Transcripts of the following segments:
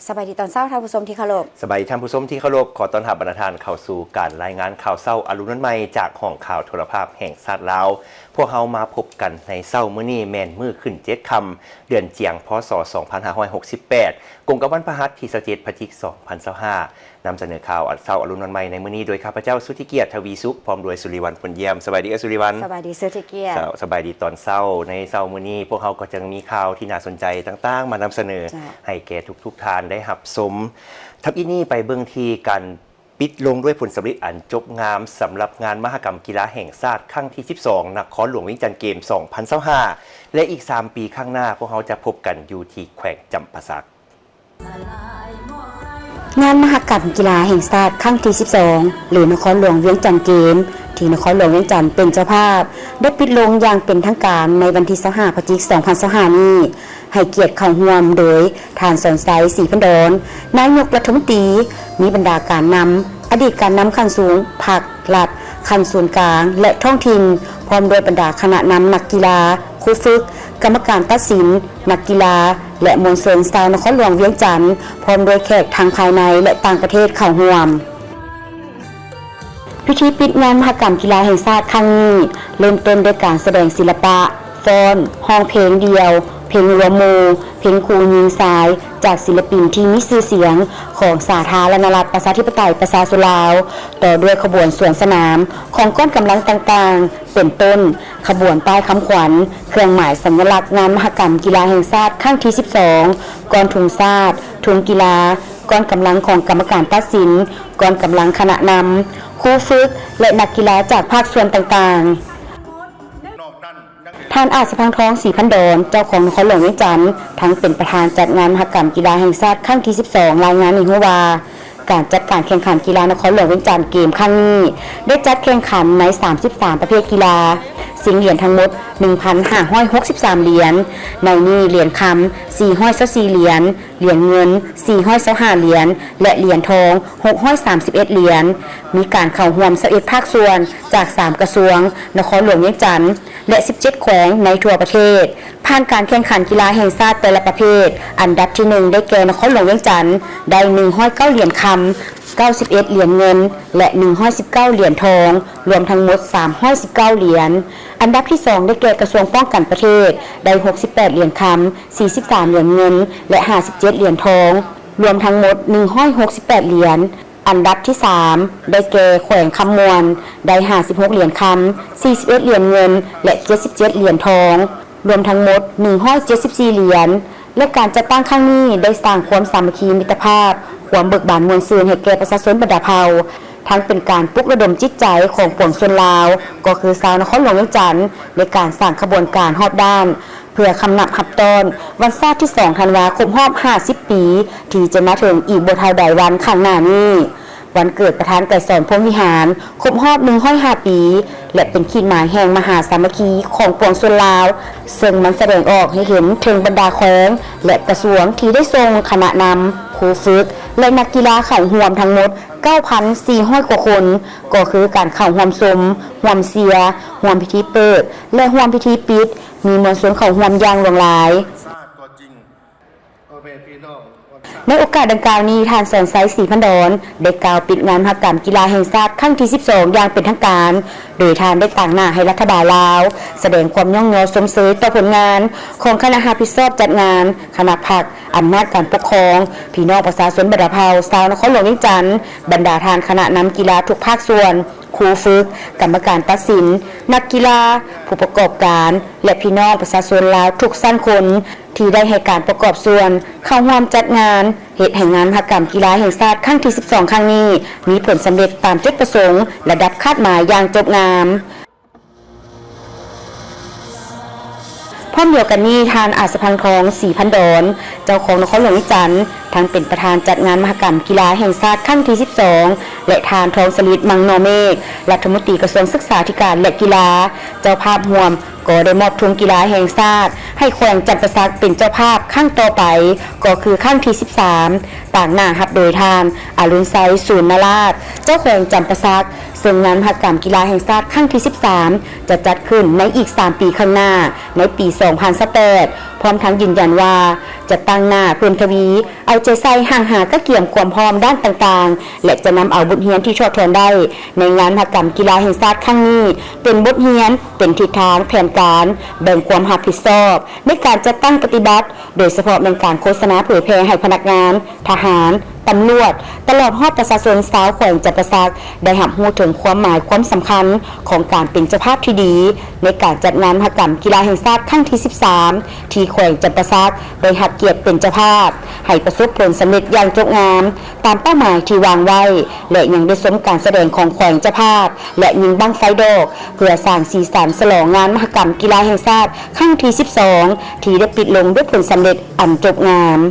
ສະບາຍດີຕອນເຊົ້າ ທ່ານຜູ້ຊົມທີ່ເຄົາລົບ. ສະບາຍດີທ່ານຜູ້ຊົມທີ່ເຄົາລົບ. ຂໍຕ້ອນຮັບບັນດາທ່ານເຂົ້າສູ່ການລາຍງານຂ່າວເຊົ້າອາລຸນວັນໃໝ່ ຈາກຫ້ອງຂ່າວໂທລະພາບແຫ່ງຊາດລາວ. ພວກເຮົາມາພົບກັນໃນເຊົ້າມື້ນີ້ແມ່ນມື້ຂຶ້ນເຈັດຄ່ຳ ເດືອນຈຽງ ພ.ສ. ສອງພັນຫ້າຮ້ອຍຫົກສິບແປດ ກົງກັບວັນພະຫັດທີຊາວເຈັດ ພະຈິກ ສອງພັນຊາວຫ້າ. ນຳສະເໜີຂ່າວເຊົ້າອາລຸນວັນໃໝ່ໃນມື້ນີ້ໂດຍຂ້າພະເຈົ້າ ສຸດທິກຽດ ທະວີສຸກ ພ້ອມດ້ວຍ ສຸລິວັນ ພົນຢ້ຽມ. ສະບາຍດີເອື້ອຍສຸລິວັນ. ສະບາຍດີສຸດທິກຽດ. ເຈົ້າ ສະບາຍດີຕອນເຊົ້າ. ໃນເຊົ້າມື້ນີ້ພວກເຮົາກໍຈະມີຂ່າວທີ່ໜ້າສົນໃຈຕ່າງໆມານຳສະເໜີ ເຈົ້າ ໃຫ້ແກ່ທຸກໆທ່ານໄດ້ຮັບຊົມ. ທຳອິດນີ້ໄປເບິ່ງທີ່ການປິດລົງດ້ວຍຜົນສຳເລັດອັນຈົບງາມ ສຳລັບງານມະຫະກຳກິລາແຫ່ງຊາດຄັ້ງທີສິບສອງ ນະຄອນຫຼວງວຽງຈັນເກມ ສອງພັນຊາວຫ້າ ແລະ ອີກສາມປີຂ້າງໜ້າ ພວກເຮົາຈະພົບກັນຢູ່ທີ່ແຂວງຈຳປາສັກ. ງານມະຫະກຳກິລາແຫ່ງຊາດຄັ້ງທີສິບສອງ ຫຼື ນະຄອນຫຼວງວຽງຈັນເກມ ທີ່ນະຄອນຫຼວງວຽງຈັນເປັນເຈົ້າພາບ ໄດ້ປິດລົງຢ່າງເປັນທາງການໃນວັນທີຊາວຫ້າ ພະຈິກ ສອງພັນຊາວຫ້ານີ້. ໃຫ້ກຽດເຂົ້າຮ່ວມໂດຍ ທ່ານ ສອນໄຊ ສີພັນດອນ ນາຍົກລັດຖະມົນຕີ, ມີບັນດາການນຳ, ອະດີດການນຳຂັ້ນສູງພັກ, ລັດ, ຂັ້ນສູນກາງ ແລະ ທ້ອງຖິ່ນ, ພ້ອມດ້ວຍບັນດາຄະນະນຳນັກກິລາ, ຄູຝຶກ, ກຳມະການຕັດສິນ, ນັກກິລາ ແລະ ມວນຊົນຊາວນະຄອນຫຼວງວຽງຈັນ, ພ້ອມດ້ວຍແຂກທັງພາຍໃນ ແລະ ຕ່າງປະເທດເຂົ້າຮ່ວມ. ພິທີປິດງານມະຫະກຳກິລາແຫ່ງຊາດຄັ້ງນີ້ ເລີ່ມຕົ້ນດ້ວຍການສະແດງສິລະປະ, ຟ້ອນ, ຮ້ອງເພງດ່ຽວ, ເພງລວມໝູ່, ເພງຄູ່ຍິງຊາຍ ຈາກສິລະປິນທີ່ມີຊື່ສຽງຂອງສາທາລະນະລັດ ປະຊາທິປະໄຕ ປະຊາຊົນລາວ, ຕໍ່ດ້ວຍຂະບວນສວນສະໜາມຂອງກ້ອນກຳລັງຕ່າງໆ ເປັນຕົ້ນ ຂະບວນປ້າຍຄຳຂວັນ, ເຄື່ອງໝາຍສັນຍະລັກງານມະຫະກຳກິລາແຫ່ງຊາດຄັ້ງທີສິບສອງ, ກ້ອນທຸງຊາດ, ທຸງກິລາ, ກ້ອນກຳລັງຂອງກຳມະການຕັດສິນ, ກ້ອນກຳລັງຄະນະນຳ, ຄູຝຶກ ແລະ ນັກກິລາຈາກພາກສ່ວນຕ່າງໆ. ທ່ານ ອາດສະພັງທອງ ສີພັນດອນ ເຈົ້າຄອງນະຄອນຫຼວງວຽງຈັນ ທັງເປັນປະທານຈັດງານມະຫະກຳກິລາແຫ່ງຊາດຄັ້ງທີສິບສອງ ລາຍງານໃຫ້ຮູ້ວ່າ ການຈັດການແຂ່ງຂັນກິລານະຄອນຫຼວງວຽງຈັນເກມຄັ້ງນີ້ ໄດ້ຈັດແຂ່ງຂັນໃນສາມສິບສາມປະເພດກິລາ, ຊິງຫຼຽນທັງໝົດໜຶ່ງພັນຫ້າຮ້ອຍຫົກສິບສາມຫຼຽນ, ໃນນີ້ຫຼຽນຄຳສີ່ຮ້ອຍຊາວສີ່ຫຼຽນ, ຫຼຽນເງິນສີ່ຮ້ອຍຊາວຫ້າຫຼຽນ ແລະ ຫຼຽນທອງຫົກຮ້ອຍສາມສິບເອັດຫຼຽນ. ມີການເຂົ້າຮ່ວມຊາວເອັດພາກສ່ວນຈາກສາມກະຊວງ, ນະຄອນຫຼວງວຽງຈັນ ແລະ ສິບເຈັດແຂວງໃນທົ່ວປະເທດ. ຜ່ານການແຂ່ງຂັນກິລາແຫ່ງຊາດແຕ່ລະປະເພດ, ອັນດັບທີໜຶ່ງ ໄດ້ແກ່ນະຄອນຫຼວງວຽງຈັນ ໄດ້ໜຶ່ງຮ້ອຍເກົ້າຫຼຽນຄຳ, ເກົ້າສິບເອັດຫຼຽນເງິນ ແລະ ໜຶ່ງຮ້ອຍສິບເກົ້າຫຼຽນທອງ, ລວມທັງໝົດສາມຮ້ອຍສິບເກົ້າຫຼຽນ. ອັນດັບທີສອງ ໄດ້ແກ່ກະຊວງປ້ອງກັນປະເທດ ໄດ້ຫົກສິບແປດຫຼຽນຄຳ, ສີ່ສິບສາມຫຼຽນເງິນ ແລະ ຫ້າສິບເຈັດຫຼຽນທອງ, ລວມທັງໝົດໜຶ່ງຮ້ອຍຫົກສິບແປດຫຼຽນ. ອັນດັບທີສາມ ໄດ້ແກ່ແຂວງຄຳມ່ວນ ໄດ້ຫ້າສິບຫົກຫຼຽນຄຳ, ສີ່ສິບເອັດຫຼຽນເງິນ ແລະ ເຈັດສິບເຈັດຫຼຽນທອງ, ລວມທັງໝົດໜຶ່ງຮ້ອຍເຈັດສິບສີ່ຫຼຽນ. ແລະ ການຈັດຕັ້ງຄັ້ງນີ້ໄດ້ສ້າງຄວາມສາມັກຄີມິດຕະພາບ, ຄວາມເບີກບານມ່ວນຊື່ນໃຫ້ແກ່ປະຊາຊົນບັນດາເຜົ່າ, ທັງເປັນການປຸກລະດົມຈິດໃຈຂອງປວງຊົນລາວ, ກໍຄືຊາວນະຄອນຫຼວງວຽງຈັນ, ໃນການສ້າງຂະບວນການຮອບດ້ານ ເພື່ອຄຳນັບຮັບຕ້ອນວັນຊາດທີສອງທັນວາ ຄົບຮອບຫ້າສິບປີ ທີ່ຈະມາເຖິງອີກບໍ່ເທົ່າໃດວັນຂ້າງໜ້ານີ້. ວັນເກີດປະທານໄກສອນ ພົມວິຫານ ຄົບຮອບໜຶ່ງຮ້ອຍຫ້າປີ ແລະ ເປັນຂີດໝາຍແຫ່ງມະຫາສາມັກຄີຂອງປວງຊົນລາວ, ເຊິ່ງມັນສະແດງອອກໃຫ້ເຫັນເຖິງບັນດາແຂວງ ແລະ ກະຊວງທີ່ໄດ້ສົ່ງຄະນະນຳ, ຄູຝຶກ ແລະ ນັກກິລາເຂົ້າຮ່ວມທັງໝົດເກົ້າພັນສີ່ຮ້ອຍກວ່າຄົນ, ກໍຄືການເຂົ້າຮ່ວມຊົມ, ຮ່ວມເຊຍ, ຮ່ວມພິທີເປີດ ແລະ ຮ່ວມພິທີປິດ, ມີມວນຊົນເຂົ້າຮ່ວມຢ່າງຫຼວງຫຼາຍ. ໃນໂອກາດດັ່ງກ່າວນີ້, ທ່ານ ສອນໄຊ ສີພັນດອນ ໄດ້ກ່າວປິດງານມະຫະກຳກິລາແຫ່ງຊາດຄັ້ງທີສິບສອງ ຢ່າງເປັນທາງການ, ໂດຍທ່ານໄດ້ຕາງໜ້າໃຫ້ລັດຖະບານລາວ ສະແດງຄວາມຍ້ອງຍໍຊົມເຊີຍຕໍ່ຜົນງານຂອງຄະນະຮັບຜິດຊອບຈັດງານ, ຄະນະພັກ, ອຳນາດການປົກຄອງ, ພີ່ນ້ອງປະຊາຊົນບັນດາເຜົ່າຊາວນະຄອນຫຼວງວຽງຈັນ, ບັນດາທ່ານຄະນະນຳກິລາທຸກພາກສ່ວນ, ຄູຝຶກ, ກຳມະການຕັດສິນ, ນັກກິລາ, ຜູ້ປະກອບການ ແລະ ພີ່ນ້ອງປະຊາຊົນລາວທຸກຊັ້ນຄົນ ທີ່ໄດ້ໃຫ້ການປະກອບສ່ວນເຂົ້າຮ່ວມຈັດງານ, ເຮັດໃຫ້ງານມະຫະກຳກິລາແຫ່ງຊາດຄັ້ງທີສິບສອງຄັ້ງນີ້ ມີຜົນສຳເລັດຕາມຈຸດປະສົງລະດັບຄາດໝາຍຢ່າງຈົບງາມ. ພ້ອມດຽວກັນນີ້, ທ່ານ ອາດສະພັງທອງ ສີພັນດອນ ເຈົ້າຄອງນະຄອນຫຼວງວຽງຈັນ ທັງເປັນປະທານຈັດງານມະຫະກຳກິລາແຫ່ງຊາດຄັ້ງທີສິບສອງ ແລະ ທ່ານ ທອງສະລິດ ມັງນໍເມກ ລັດຖະມົນຕີກະຊວງສຶກສາທິການ ແລະ ກິລາ ເຈົ້າພາບຮ່ວມ ກໍໄດ້ມອບທຸງກິລາແຫ່ງຊາດໃຫ້ແຂວງຈຳປາສັກເປັນເຈົ້າພາບຄັ້ງຕໍ່ໄປ, ກໍຄືຄັ້ງທີສິບສາມ ຕາງໜ້າຮັບໂດຍທ່ານ ອາລຸນໄຊ ສູນນະລາດ ເຈົ້າແຂວງຈຳປາສັກ, ເຊິ່ງງານມະຫະກຳກິລາແຫ່ງຊາດຄັ້ງທີສິບສາມ ຈະຈັດຂຶ້ນໃນອີກສາມປີຂ້າງໜ້າ, ໃນປີສອງພັນຊາວແປດ, ພ ພ້ອມທັງຢືນຢັນວ່າ ຈະຕັ້ງໜ້າເພີ່ມທະວີເອົາໃຈໃສ່ ຮັ່ງຫາກະກຽມຄວາມພ້ອມດ້ານຕ່າງໆ ແລະ ຈະນຳເອົາບົດຮຽນທີ່ຖອດຖອນໄດ້ໃນງານມະຫະກຳກິລາແຫ່ງຊາດຄັ້ງນີ້ ເປັນບົດຮຽນ, ເປັນທິດທາງແຜນການ, ແບ່ງຄວາມຮັບຜິດຊອບໃນການຈັດຕັ້ງປະຕິບັດ, ໂດຍສະເພາະແມ່ນການໂຄສະນາເຜີຍແຜ່ໃຫ້ພະນັກງານ, ທະຫານ, ຕຳຫຼວດ ຕະຫຼອດຮອດປະຊາຊົນຊາວແຂວງຈຳປາສັກ ໄດ້ຮັບຮູ້ເຖິງຄວາມໝາຍຄວາມສຳຄັນຂອງການເປັນເຈົ້າພາບທີ່ດີ ໃນການຈັດງານມະຫະກຳກິລາແຫ່ງຊາດຄັ້ງທີສິບສາມ ທີ່ແຂວງຈຳປາສັກໄດ້ຮັບກຽດເປັນເຈົ້າພາບ ໃຫ້ປະສົບຜົນສຳເລັດຢ່າງຈົບງາມ ຕາມເປົ້າໝາຍທີ່ວາງໄວ້ ແລະ ຍັງໄດ້ຊົມການສະແດງຂອງແຂວງເຈົ້າພາບ ແລະ ຍິງບັ້ງໄຟດອກ ເພື່ອສ້າງສີສັນສະຫຼອງງານມະຫະກຳກິລາແຫ່ງຊາດຄັ້ງທີສິບສອງ ທີ່ໄດ້ປິດລົງດ້ວຍຜົນສຳເລັດອັນຈົບງາມ.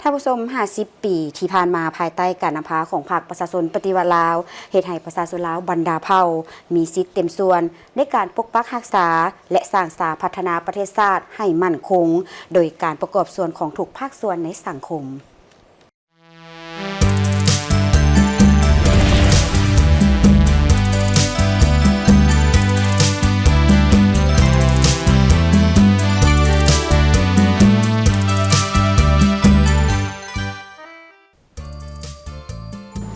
ທ່ານຜູ້ຊົມ, ຫ້າສິບປີທີ່ຜ່ານມາ, ພາຍໃຕ້ການນຳພາຂອງພັກປະຊາຊົນປະຕິວັດລາວ, ເຮັດໃຫ້ປະຊາຊົນລາວບັນດາເຜົ່າມີສິດເຕັມສ່ວນໃນການປົກປັກຮັກສາ ແລະ ສ້າງສາພັດທະນາປະເທດຊາດໃຫ້ໝັ້ນຄົງ ໂດຍການປະກອບສ່ວນຂອງທຸກພາກສ່ວນໃນສັງຄົມ.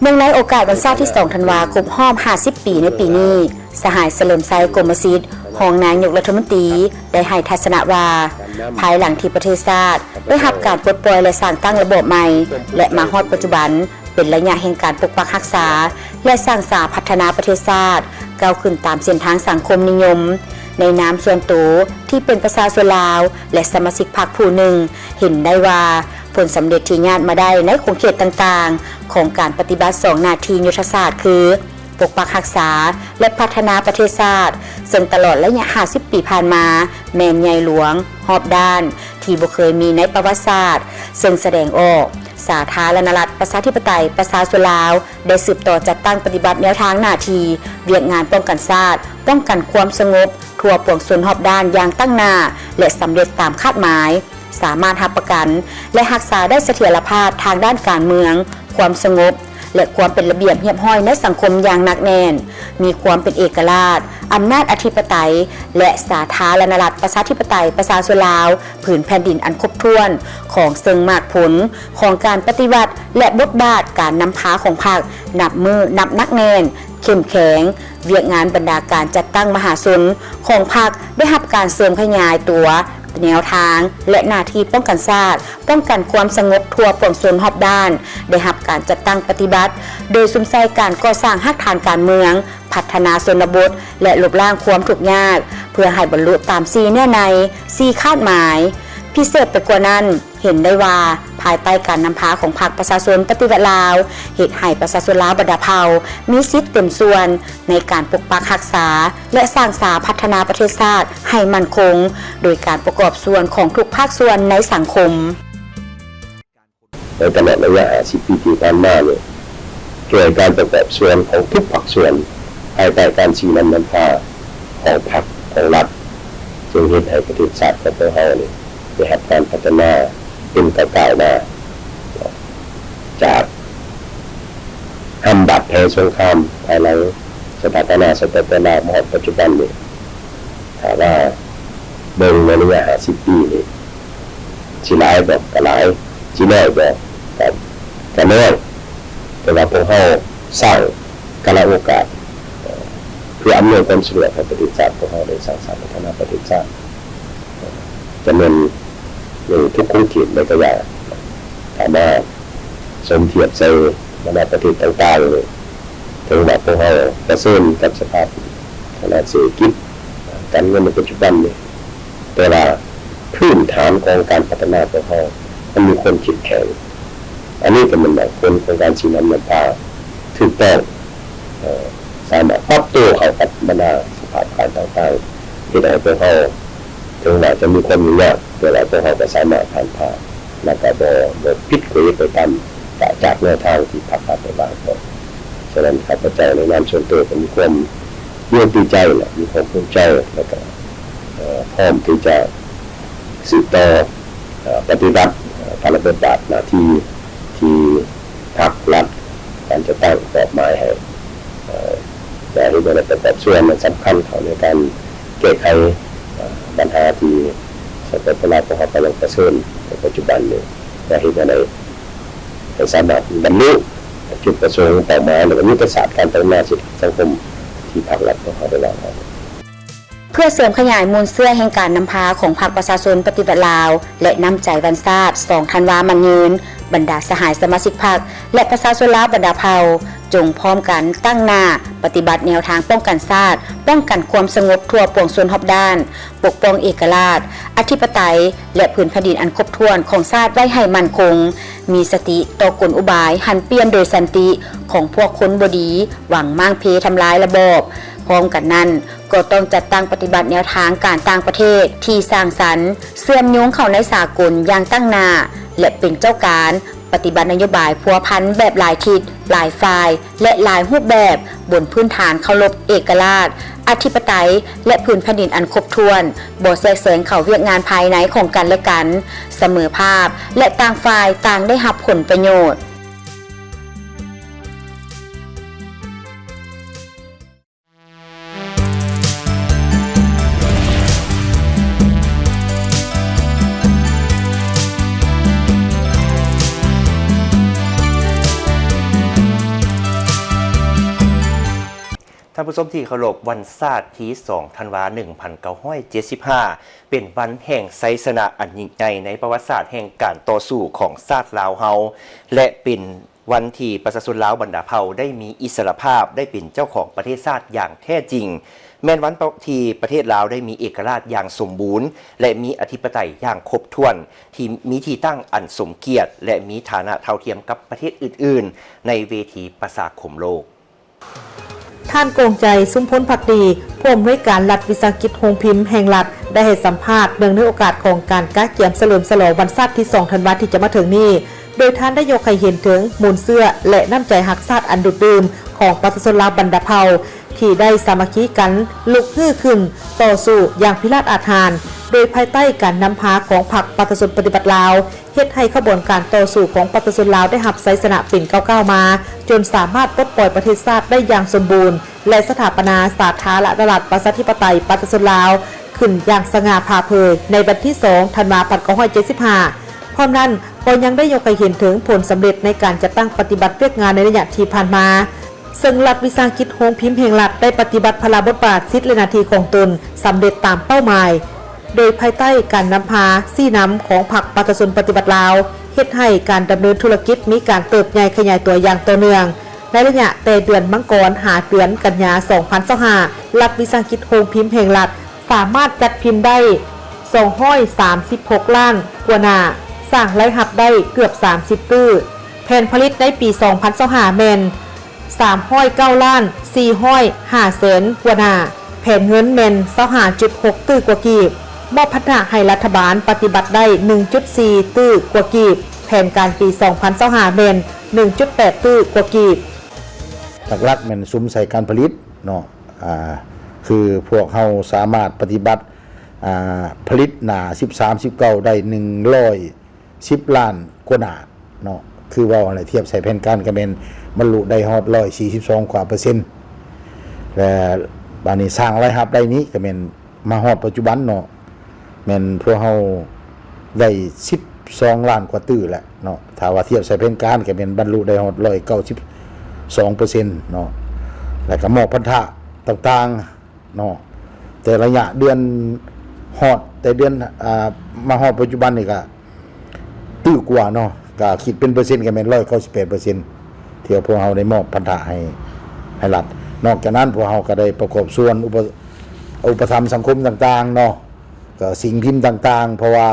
ເນື່ອງໃນໂອກາດວັນຊາດທີສອງທັນວາ ຄົບຮອບຫ້າສິບປີໃນປີນີ້, ສະຫາຍ ສະເຫຼີມໄຊ ກົມມະສິດ ຮອງນາຍົກລັດຖະມົນຕີ ໄດ້ໃຫ້ທັດສະນະວ່າ, ພາຍຫຼັງທີ່ປະເທດຊາດໄດ້ຮັບການປົດປ່ອຍ ແລະ ສ້າງຕັ້ງລະບອບໃໝ່ ແລະ ມາຮອດປັດຈຸບັນ ເປັນໄລຍະແຫ່ງການປົກປັກຮັກສາ ແລະ ສ້າງສາພັດທະນາປະເທດຊາດ ກ້າວຂຶ້ນຕາມເສັ້ນທາງສັງຄົມນິຍົມ. ໃນນາມສ່ວນໂຕທີ່ເປັນປະຊາຊົນລາວ ແລະ ສະມາຊິກພັກຜູ້ໜຶ່ງ ເຫັນໄດ້ວ່າ ຜົນສຳເລັດທີ່ຍາດມາໄດ້ໃນຂົງເຂດຕ່າງໆຂອງການປະຕິບັດສອງໜ້າທີ່ຍຸດທະສາດ ຄື ປົກປັກຮັກສາ ແລະ ພັດທະນາປະເທດຊາດ, ເຊິ່ງຕະຫຼອດໄລຍະຫ້າສິບປີຜ່ານມາ ແມ່ນໃຫຍ່ຫຼວງ, ຮອບດ້ານ ທີ່ບໍ່ເຄີຍມີໃນປະຫວັດສາດ, ເຊິ່ງສະແດງອອກ ສາທາລະນະລັດ ປະຊາທິປະໄຕ ປະຊາຊົນລາວ ໄດ້ສືບຕໍ່ຈັດຕັ້ງປະຕິບັດແນວທາງໜ້າທີ່, ວຽກງານປ້ອງກັນຊາດ, ປ້ອງກັນຄວາມສະຫງົບ ທົ່ວປວງຊົນຮອບດ້ານຢ່າງຕັ້ງໜ້າ ແລະ ສຳເລັດຕາມຄາດໝາຍ, ສາມາດຮັບປະກັນ ແລະ ຮັກສາໄດ້ສະຖຽນລະພາບທາງດ້ານການເມືອງ, ຄວາມສະຫງົບ ແລະ ຄວາມເປັນລະບຽບຮຽບຮ້ອຍໃນສັງຄົມຢ່າງໜັກແໜ້ນ, ມີຄວາມເປັນເອກະລາດ, ອຳນາດອະທິປະໄຕ ແລະ ສາທາລະນະລັດ ປະຊາທິປະໄຕ ປະຊາຊົນລາວ ພື້ນແຜ່ນດິນອັນຄົບຖ້ວນ ຂອງເຊິ່ງໝາກຜົນຂອງການປະຕິວັດ ແລະ ບົດບາດການນຳພາຂອງພັກ ນັບມື້ນັບໜັກແໜ້ນ, ເຂັ້ມແຂງ, ວຽກງານບັນດາການຈັດຕັ້ງມະຫາຊົນຂອງພັກ ໄດ້ຮັບການເສີມຂະຫຍາຍຕົວ, ແນວທາງ ແລະ ໜ້າທີ່ປ້ອງກັນຊາດ, ປ້ອງກັນຄວາມສະຫງົບທົ່ວປວງຊົນຮອບດ້ານ ໄດ້ຮັບການຈັດຕັ້ງປະຕິບັດ ໂດຍສຸມໃສ່ການກໍ່ສ້າງຮາກຖານການເມືອງ, ພັດທະນາຊົນນະບົດ ແລະ ລົບລ້າງຄວາມທຸກຍາກ ເພື່ອໃຫ້ບັນລຸຕາມສີ່ເນື້ອໃນ, ສີ່ຄາດໝາຍ. ພິເສດໄປກວ່ານັ້ນ, ເຫັນໄດ້ວ່າ ພາຍໃຕ້ການນຳພາຂອງພັກປະຊາຊົນປະຕິວັດລາວ ເຮັດໃຫ້ປະຊາຊົນລາວບັນດາເຜົ່າມີສິດເຕັມສ່ວນໃນການປົກປັກຮັກສາ ແລະ ສ້າງສາພັດທະນາປະເທດຊາດໃຫ້ໝັ້ນຄົງ ໂດຍການປະກອບສ່ວນຂອງທຸກພາກສ່ວນໃນສັງຄົມ. ໃນຕະຫຼອດໄລຍະຫ້າສິບປີທີ່ຜ່ານມານີ້ ດ້ວຍການປະກອບສ່ວນຂອງທຸກພາກສ່ວນ ພາຍໃຕ້ການຊີ້ນຳນຳພາຂອງພັກຂອງລັດ ຈຶ່ງເຮັດໃຫ້ປະເທດຊາດຂອງພວກເຮົານີ້ ໄດ້ຮັບການພັດທະນາເປັນກ້າວໆມາ ຈາກຫຳບາດແຜສົງຄາມ ພາຍຫຼັງສະຖາປະນາສະປປ ລາວ ມາຮອດປັດຈຸບັນນີ້. ຖ້າວ່າເບິ່ງໃນໄລຍະຫ້າສິບປີນີ້ ຊິຫຼາຍບໍ່? ກໍຫຼາຍ. ຊິນ້ອຍບໍ່? ກໍ ກໍນ້ອຍ. ແຕ່ວ່າພວກເຮົາສ້າງກາລະໂອກາດ ເພື່ອອຳນວຍຄວາມສະດວກໃຫ້ປະເທດຊາດ ພວກເຮົາໄດ້ສ້າງສາພັດທະນາປະເທດຊາດ ຈະແມ່ນໃນທຸກຂົງເຂດໃດກໍຢ່າ. ຖ້າມາສົມທຽບໃສ່ບັນດາປະເທດຕ່າງໆນີ້ ເຖິງວ່າພວກເຮົາປະເຊີນກັບສະພາບທາງດ້ານເສດຖະກິດ ການເງິນໃນປັດຈຸບັນນີ້ ແຕ່ວ່າພື້ນຖານຂອງການພັດທະນາຂອງເຮົາ ມັນມີຄວາມເຂັ້ມແຂງ. ອັນນີ້ກໍແມ່ນບາງຜົນຂອງການຊີ້ນຳນຳພາຖືກຕ້ອງ ເອີ ສາມາດປັບໂຕເຂົ້າກັບບັນດາສະພາບການຕ່າງໆ ເຮັດໃຫ້ພວກເຮົາ ເຖິງວ່າຈະມີຄວາມຫຍຸ້ງຍາກ ແຕ່ວ່າພວກເຮົາກໍສາມາດຜ່ານຜ່າ ແລ້ວກໍບໍ່ ບໍ່ຜິດເຂວໄປຕາມ ຈາກແນວທາງທີ່ພັກລັດໄດ້ວາງໄວ້. ສະນັ້ນ ຂ້າພະເຈົ້າໃນນາມສ່ວນຕົວກໍມີຄວາມປີຕິໃຈ ແລະ ມີຄວາມພູມໃຈ ແລ້ວກໍ ເອີ ພ້ອມທີ່ຈະສືບຕໍ່ ເອີ ປະຕິບັດ ເອີ ພາລະບົດບາດໜ້າທີ່ທີ່ ມອບໝາຍໃຫ້ ເອີ ຈະເຮັດແນວໃດປະກອບສ່ວນອັນສຳຄັນເຂົ້າໃນການແກ້ໄຂ ເອີ ບັນຫາທີ່ສປປ ລາວ ພວກເຮົາກຳລັງປະເຊີນໃນປັດຈຸບັນນີ້ ຈະເຮັດແນວໃດໃຫ້ສາມາດບັນລຸຈຸດປະສົງເປົ້າໝາຍ ແລະ ກະຍຸດທະສາດການພັດທະນາເສດຖະກິດສັງຄົມທີ່ພາກລັດຂອງເຮົາໄດ້ວາງໄວ້. ເພື່ອເສີມຂະຫຍາຍມູນເຊື້ອແຫ່ງການນຳພາຂອງພັກປະຊາຊົນປະຕິວັດລາວ ແລະ ນ້ຳໃຈວັນຊາດ ສອງ ທັນວາ ໝັ້ນຍືນ, ບັນດາສະຫາຍສະມາຊິກພັກ ແລະ ປະຊາຊົນລາວບັນດາເຜົ່າ ຈົ່ງພ້ອມກັນຕັ້ງໜ້າປະຕິບັດແນວທາງປ້ອງກັນຊາດ, ປ້ອງກັນຄວາມສະຫງົບທົ່ວປວງຊົນຮອບດ້ານ, ປົກປ້ອງເອກະລາດ, ອະທິປະໄຕ ແລະ ພື້ນແຜ່ນດິນອັນຄົບຖ້ວນຂອງຊາດໄວ້ໃຫ້ໝັ້ນຄົງ, ມີສະຕິຕໍ່ກົນອຸບາຍຫັນປ່ຽນໂດຍສັນຕິຂອງພວກຄົນບໍ່ດີ ຫວັງມ້າງເພທຳລາຍລະບອບ. ພ້ອມກັນນັ້ນ, ກໍຕ້ອງຈັດຕັ້ງປະຕິບັດແນວທາງການຕ່າງປະເທດທີ່ສ້າງສັນ, ເຊື່ອມໂຍງເຂົ້າໃນສາກົນຢ່າງຕັ້ງໜ້າ ແລະ ເປັນເຈົ້າການ ປະຕິບັດນະໂຍບາຍພົວພັນແບບຫຼາຍທິດ, ຫຼາຍຝ່າຍ ແລະ ຫຼາຍຮູບແບບ, ບົນພື້ນຖານເຄົາລົບເອກະລາດ, ອະທິປະໄຕ ແລະ ພື້ນແຜ່ນດິນອັນຄົບຖ້ວນ, ບໍ່ແຊກແຊງເຂົ້າວຽກງານພາຍໃນຂອງກັນແລະກັນ, ສະເໝີພາບ ແລະ ຕ່າງຝ່າຍຕ່າງໄດ້ຮັບຜົນປະໂຫຍດ. ທ່ານຜູ້ຊົມທີ່ເຄົາລົບ, ວັນຊາດທີສອງ ທັນວາ ໜຶ່ງພັນເກົ້າຮ້ອຍເຈັດສິບຫ້າ ເປັນວັນແຫ່ງໄຊຊະນະອັນຍິ່ງໃຫຍ່ໃນປະຫວັດສາດແຫ່ງການຕໍ່ສູ້ຂອງຊາດລາວເຮົາ ແລະ ເປັນ ວັນທີ່ປະຊາຊົນລາວບັນດາເຜົ່າໄດ້ມີອິດສະຫຼະພາບ, ໄດ້ເປັນເຈົ້າຂອງປະເທດຊາດຢ່າງແທ້ຈິງ, ແມ່ນວັນທີ່ປະເທດລາວໄດ້ມີເອກະລາດຢ່າງສົມບູນ ແລະ ມີອະທິປະໄຕຢ່າງຄົບຖ້ວນ, ທີ່ມີທີ່ຕັ້ງອັນສົມກຽດ ແລະ ມີຖານະເທົ່າທຽມກັບປະເທດອື່ນໆ ໃນເວທີປະຊາຄົມໂລກ. ທ່ານ ກອງໃຈ ຊຸມພົນພັກດີ ຜູ້ອຳນວຍການລັດວິສາຫະກິດໂຮງພິມແຫ່ງລັດ ໄດ້ໃຫ້ສຳພາດເນື່ອງໃນໂອກາດຂອງການກະກຽມສະເຫຼີມສະຫຼອງວັນຊາດທີສອງ ທັນວາ ທີ່ຈະມາເຖິງນີ້, ໂດຍທ່ານໄດ້ຍົກໃຫ້ເຫັນເຖິງມູນເຊື້ອ ແລະ ນ້ຳໃຈຮັກຊາດອັນດູດດື່ມຂອງປະຊາຊົນລາວບັນດາເຜົ່າ ທີ່ໄດ້ສາມັກຄີກັນລຸກຮືຂຶ້ນຕໍ່ສູ້ຢ່າງພິລາດອາດຫານ ໂດຍພາຍໃຕ້ການນຳພາຂອງພັກປະຊາຊົນປະຕິວັດລາວ ເຮັດໃຫ້ຂະບວນການຕໍ່ສູ້ຂອງປະຊາຊົນລາວໄດ້ຮັບໄຊຊະນະເປັນກ້າວໆມາ, ຈົນສາມາດປົດປ່ອຍປະເທດຊາດໄດ້ຢ່າງສົມບູນ ແລະ ສະຖາປະນາສາທາລະນະລັດປະຊາທິປະໄຕປະຊາຊົນລາວຂຶ້ນຢ່າງສະຫງ່າຜ່າເຜີຍໃນວັນທີສອງ ທັນວາ ພັນເກົ້າຮ້ອຍເຈັດສິບຫ້າ. ພ້ອມນັ້ນກໍຍັງໄດ້ຍົກໃຫ້ເຫັນເຖິງຜົນສຳເລັດໃນການຈັດຕັ້ງປະຕິບັດວຽກງານໃນໄລຍະທີ່ຜ່ານມາ, ເຊິ່ງລັດວິສາຫະກິດໂຮງພິມແຫ່ງລັດໄດ້ປະຕິບັດພາລະບົດບາດ, ສິດ ແລະ ໜ້າທີ່ຂອງຕົນສຳເລັດຕາມເປົ້າໝາຍ, ໂດຍພາຍໃຕ້ການນຳພາຊີ້ນຳຂອງພັກປະຊາຊົນປະຕິວັດລາວ, ເຮັດໃຫ້ການດຳເນີນທຸລະກິດມີການເຕີບໃຫຍ່ຂະຫຍາຍຕົວຢ່າງຕໍ່ເນື່ອງ. ໃນໄລຍະແຕ່ເດືອນມັງກອນຫາເດືອນກັນຍາ ສອງພັນຊາວຫ້າ ລັດວິສາຫະກິດໂຮງພິມແຫ່ງລັດສາມາດຈັດພິມໄດ້ ສອງຮ້ອຍສາມສິບຫົກລ້ານກວ່າໜ້າ, ສ້າງລາຍຮັບໄດ້ເກືອບສາມສິບຕື້. ແຜນຜະລິດໃນປີ ສອງພັນຊາວຫ້າ ແມ່ນ ສາມຮ້ອຍເກົ້າລ້ານສີ່ຮ້ອຍຫ້າແສນກວ່າໜ້າ, ແຜນເງິນແມ່ນ ຊາວຫ້າຈຸດຫົກຕື້ກວ່າກີບ, ມອບພັນທະໃຫ້ລັດຖະບານປະຕິບັດໄດ້ ໜຶ່ງຈຸດສີ່ຕື້ກວ່າກີບ, ແຜນການປີ ສອງພັນຊາວຫ້າ ແມ່ນ ໜຶ່ງຈຸດແປດຕື້ກວ່າກີບ. ຫຼັກໆແມ່ນສຸມໃສ່ການຜະລິດເນາະ, ອ່າ ຄືພວກເຮົາສາມາດປະຕິບັດ ອ່າ ຜະລິດໜ້າ ສິບສາມ ສິບເກົ້າ ໄດ້ ໜຶ່ງຮ້ອຍ ສິບລ້ານກວ່າໜ້າເນາະ, ຄືເວົ້າຫັ້ນແຫຼະ ທຽບໃສ່ແຜນການກໍແມ່ນບັນລຸໄດ້ຮອດ ຮ້ອຍສີ່ສິບສອງກວ່າເປີເຊັນ ແລະ ບາດນີ້ສ້າງລາຍຮັບໄດ້ນີ້ກໍແມ່ນມາຮອດປັດຈຸບັນເນາະ, ແມ່ນພວກເຮົາໄດ້ ສິບສອງລ້ານກວ່າຕື້ແຫຼະເນາະ, ຖ້າວ່າທຽບໃສ່ແຜນການກໍແມ່ນບັນລຸໄດ້ຮອດ ຮ້ອຍເກົ້າສິບສອງເປີເຊັນເນາະ, ແລ້ວກໍມອບພັນທະຕ່າງໆ ເນາະ, ແຕ່ໄລຍະເດືອນຮອດ ແຕ່ເດືອນ ອ່າ ມາຮອດປັດຈຸບັນນີ້ກະຕື້ກວ່າເນາະ, ກະຄິດເປັນເປີເຊັນກະແມ່ນ ຮ້ອຍເກົ້າສິບແປດເປີເຊັນ ທີ່ວ່າພວກເຮົາໄດ້ມອບພັນທະໃຫ້ ໃຫ້ລັດ. ນອກຈາກນັ້ນ ພວກເຮົາກະໄດ້ປະກອບສ່ວນອຸປະ ອຸປະຖຳສັງຄົມຕ່າງໆເນາະ, ກະສິ່ງພິມຕ່າງໆ ເພາະວ່າ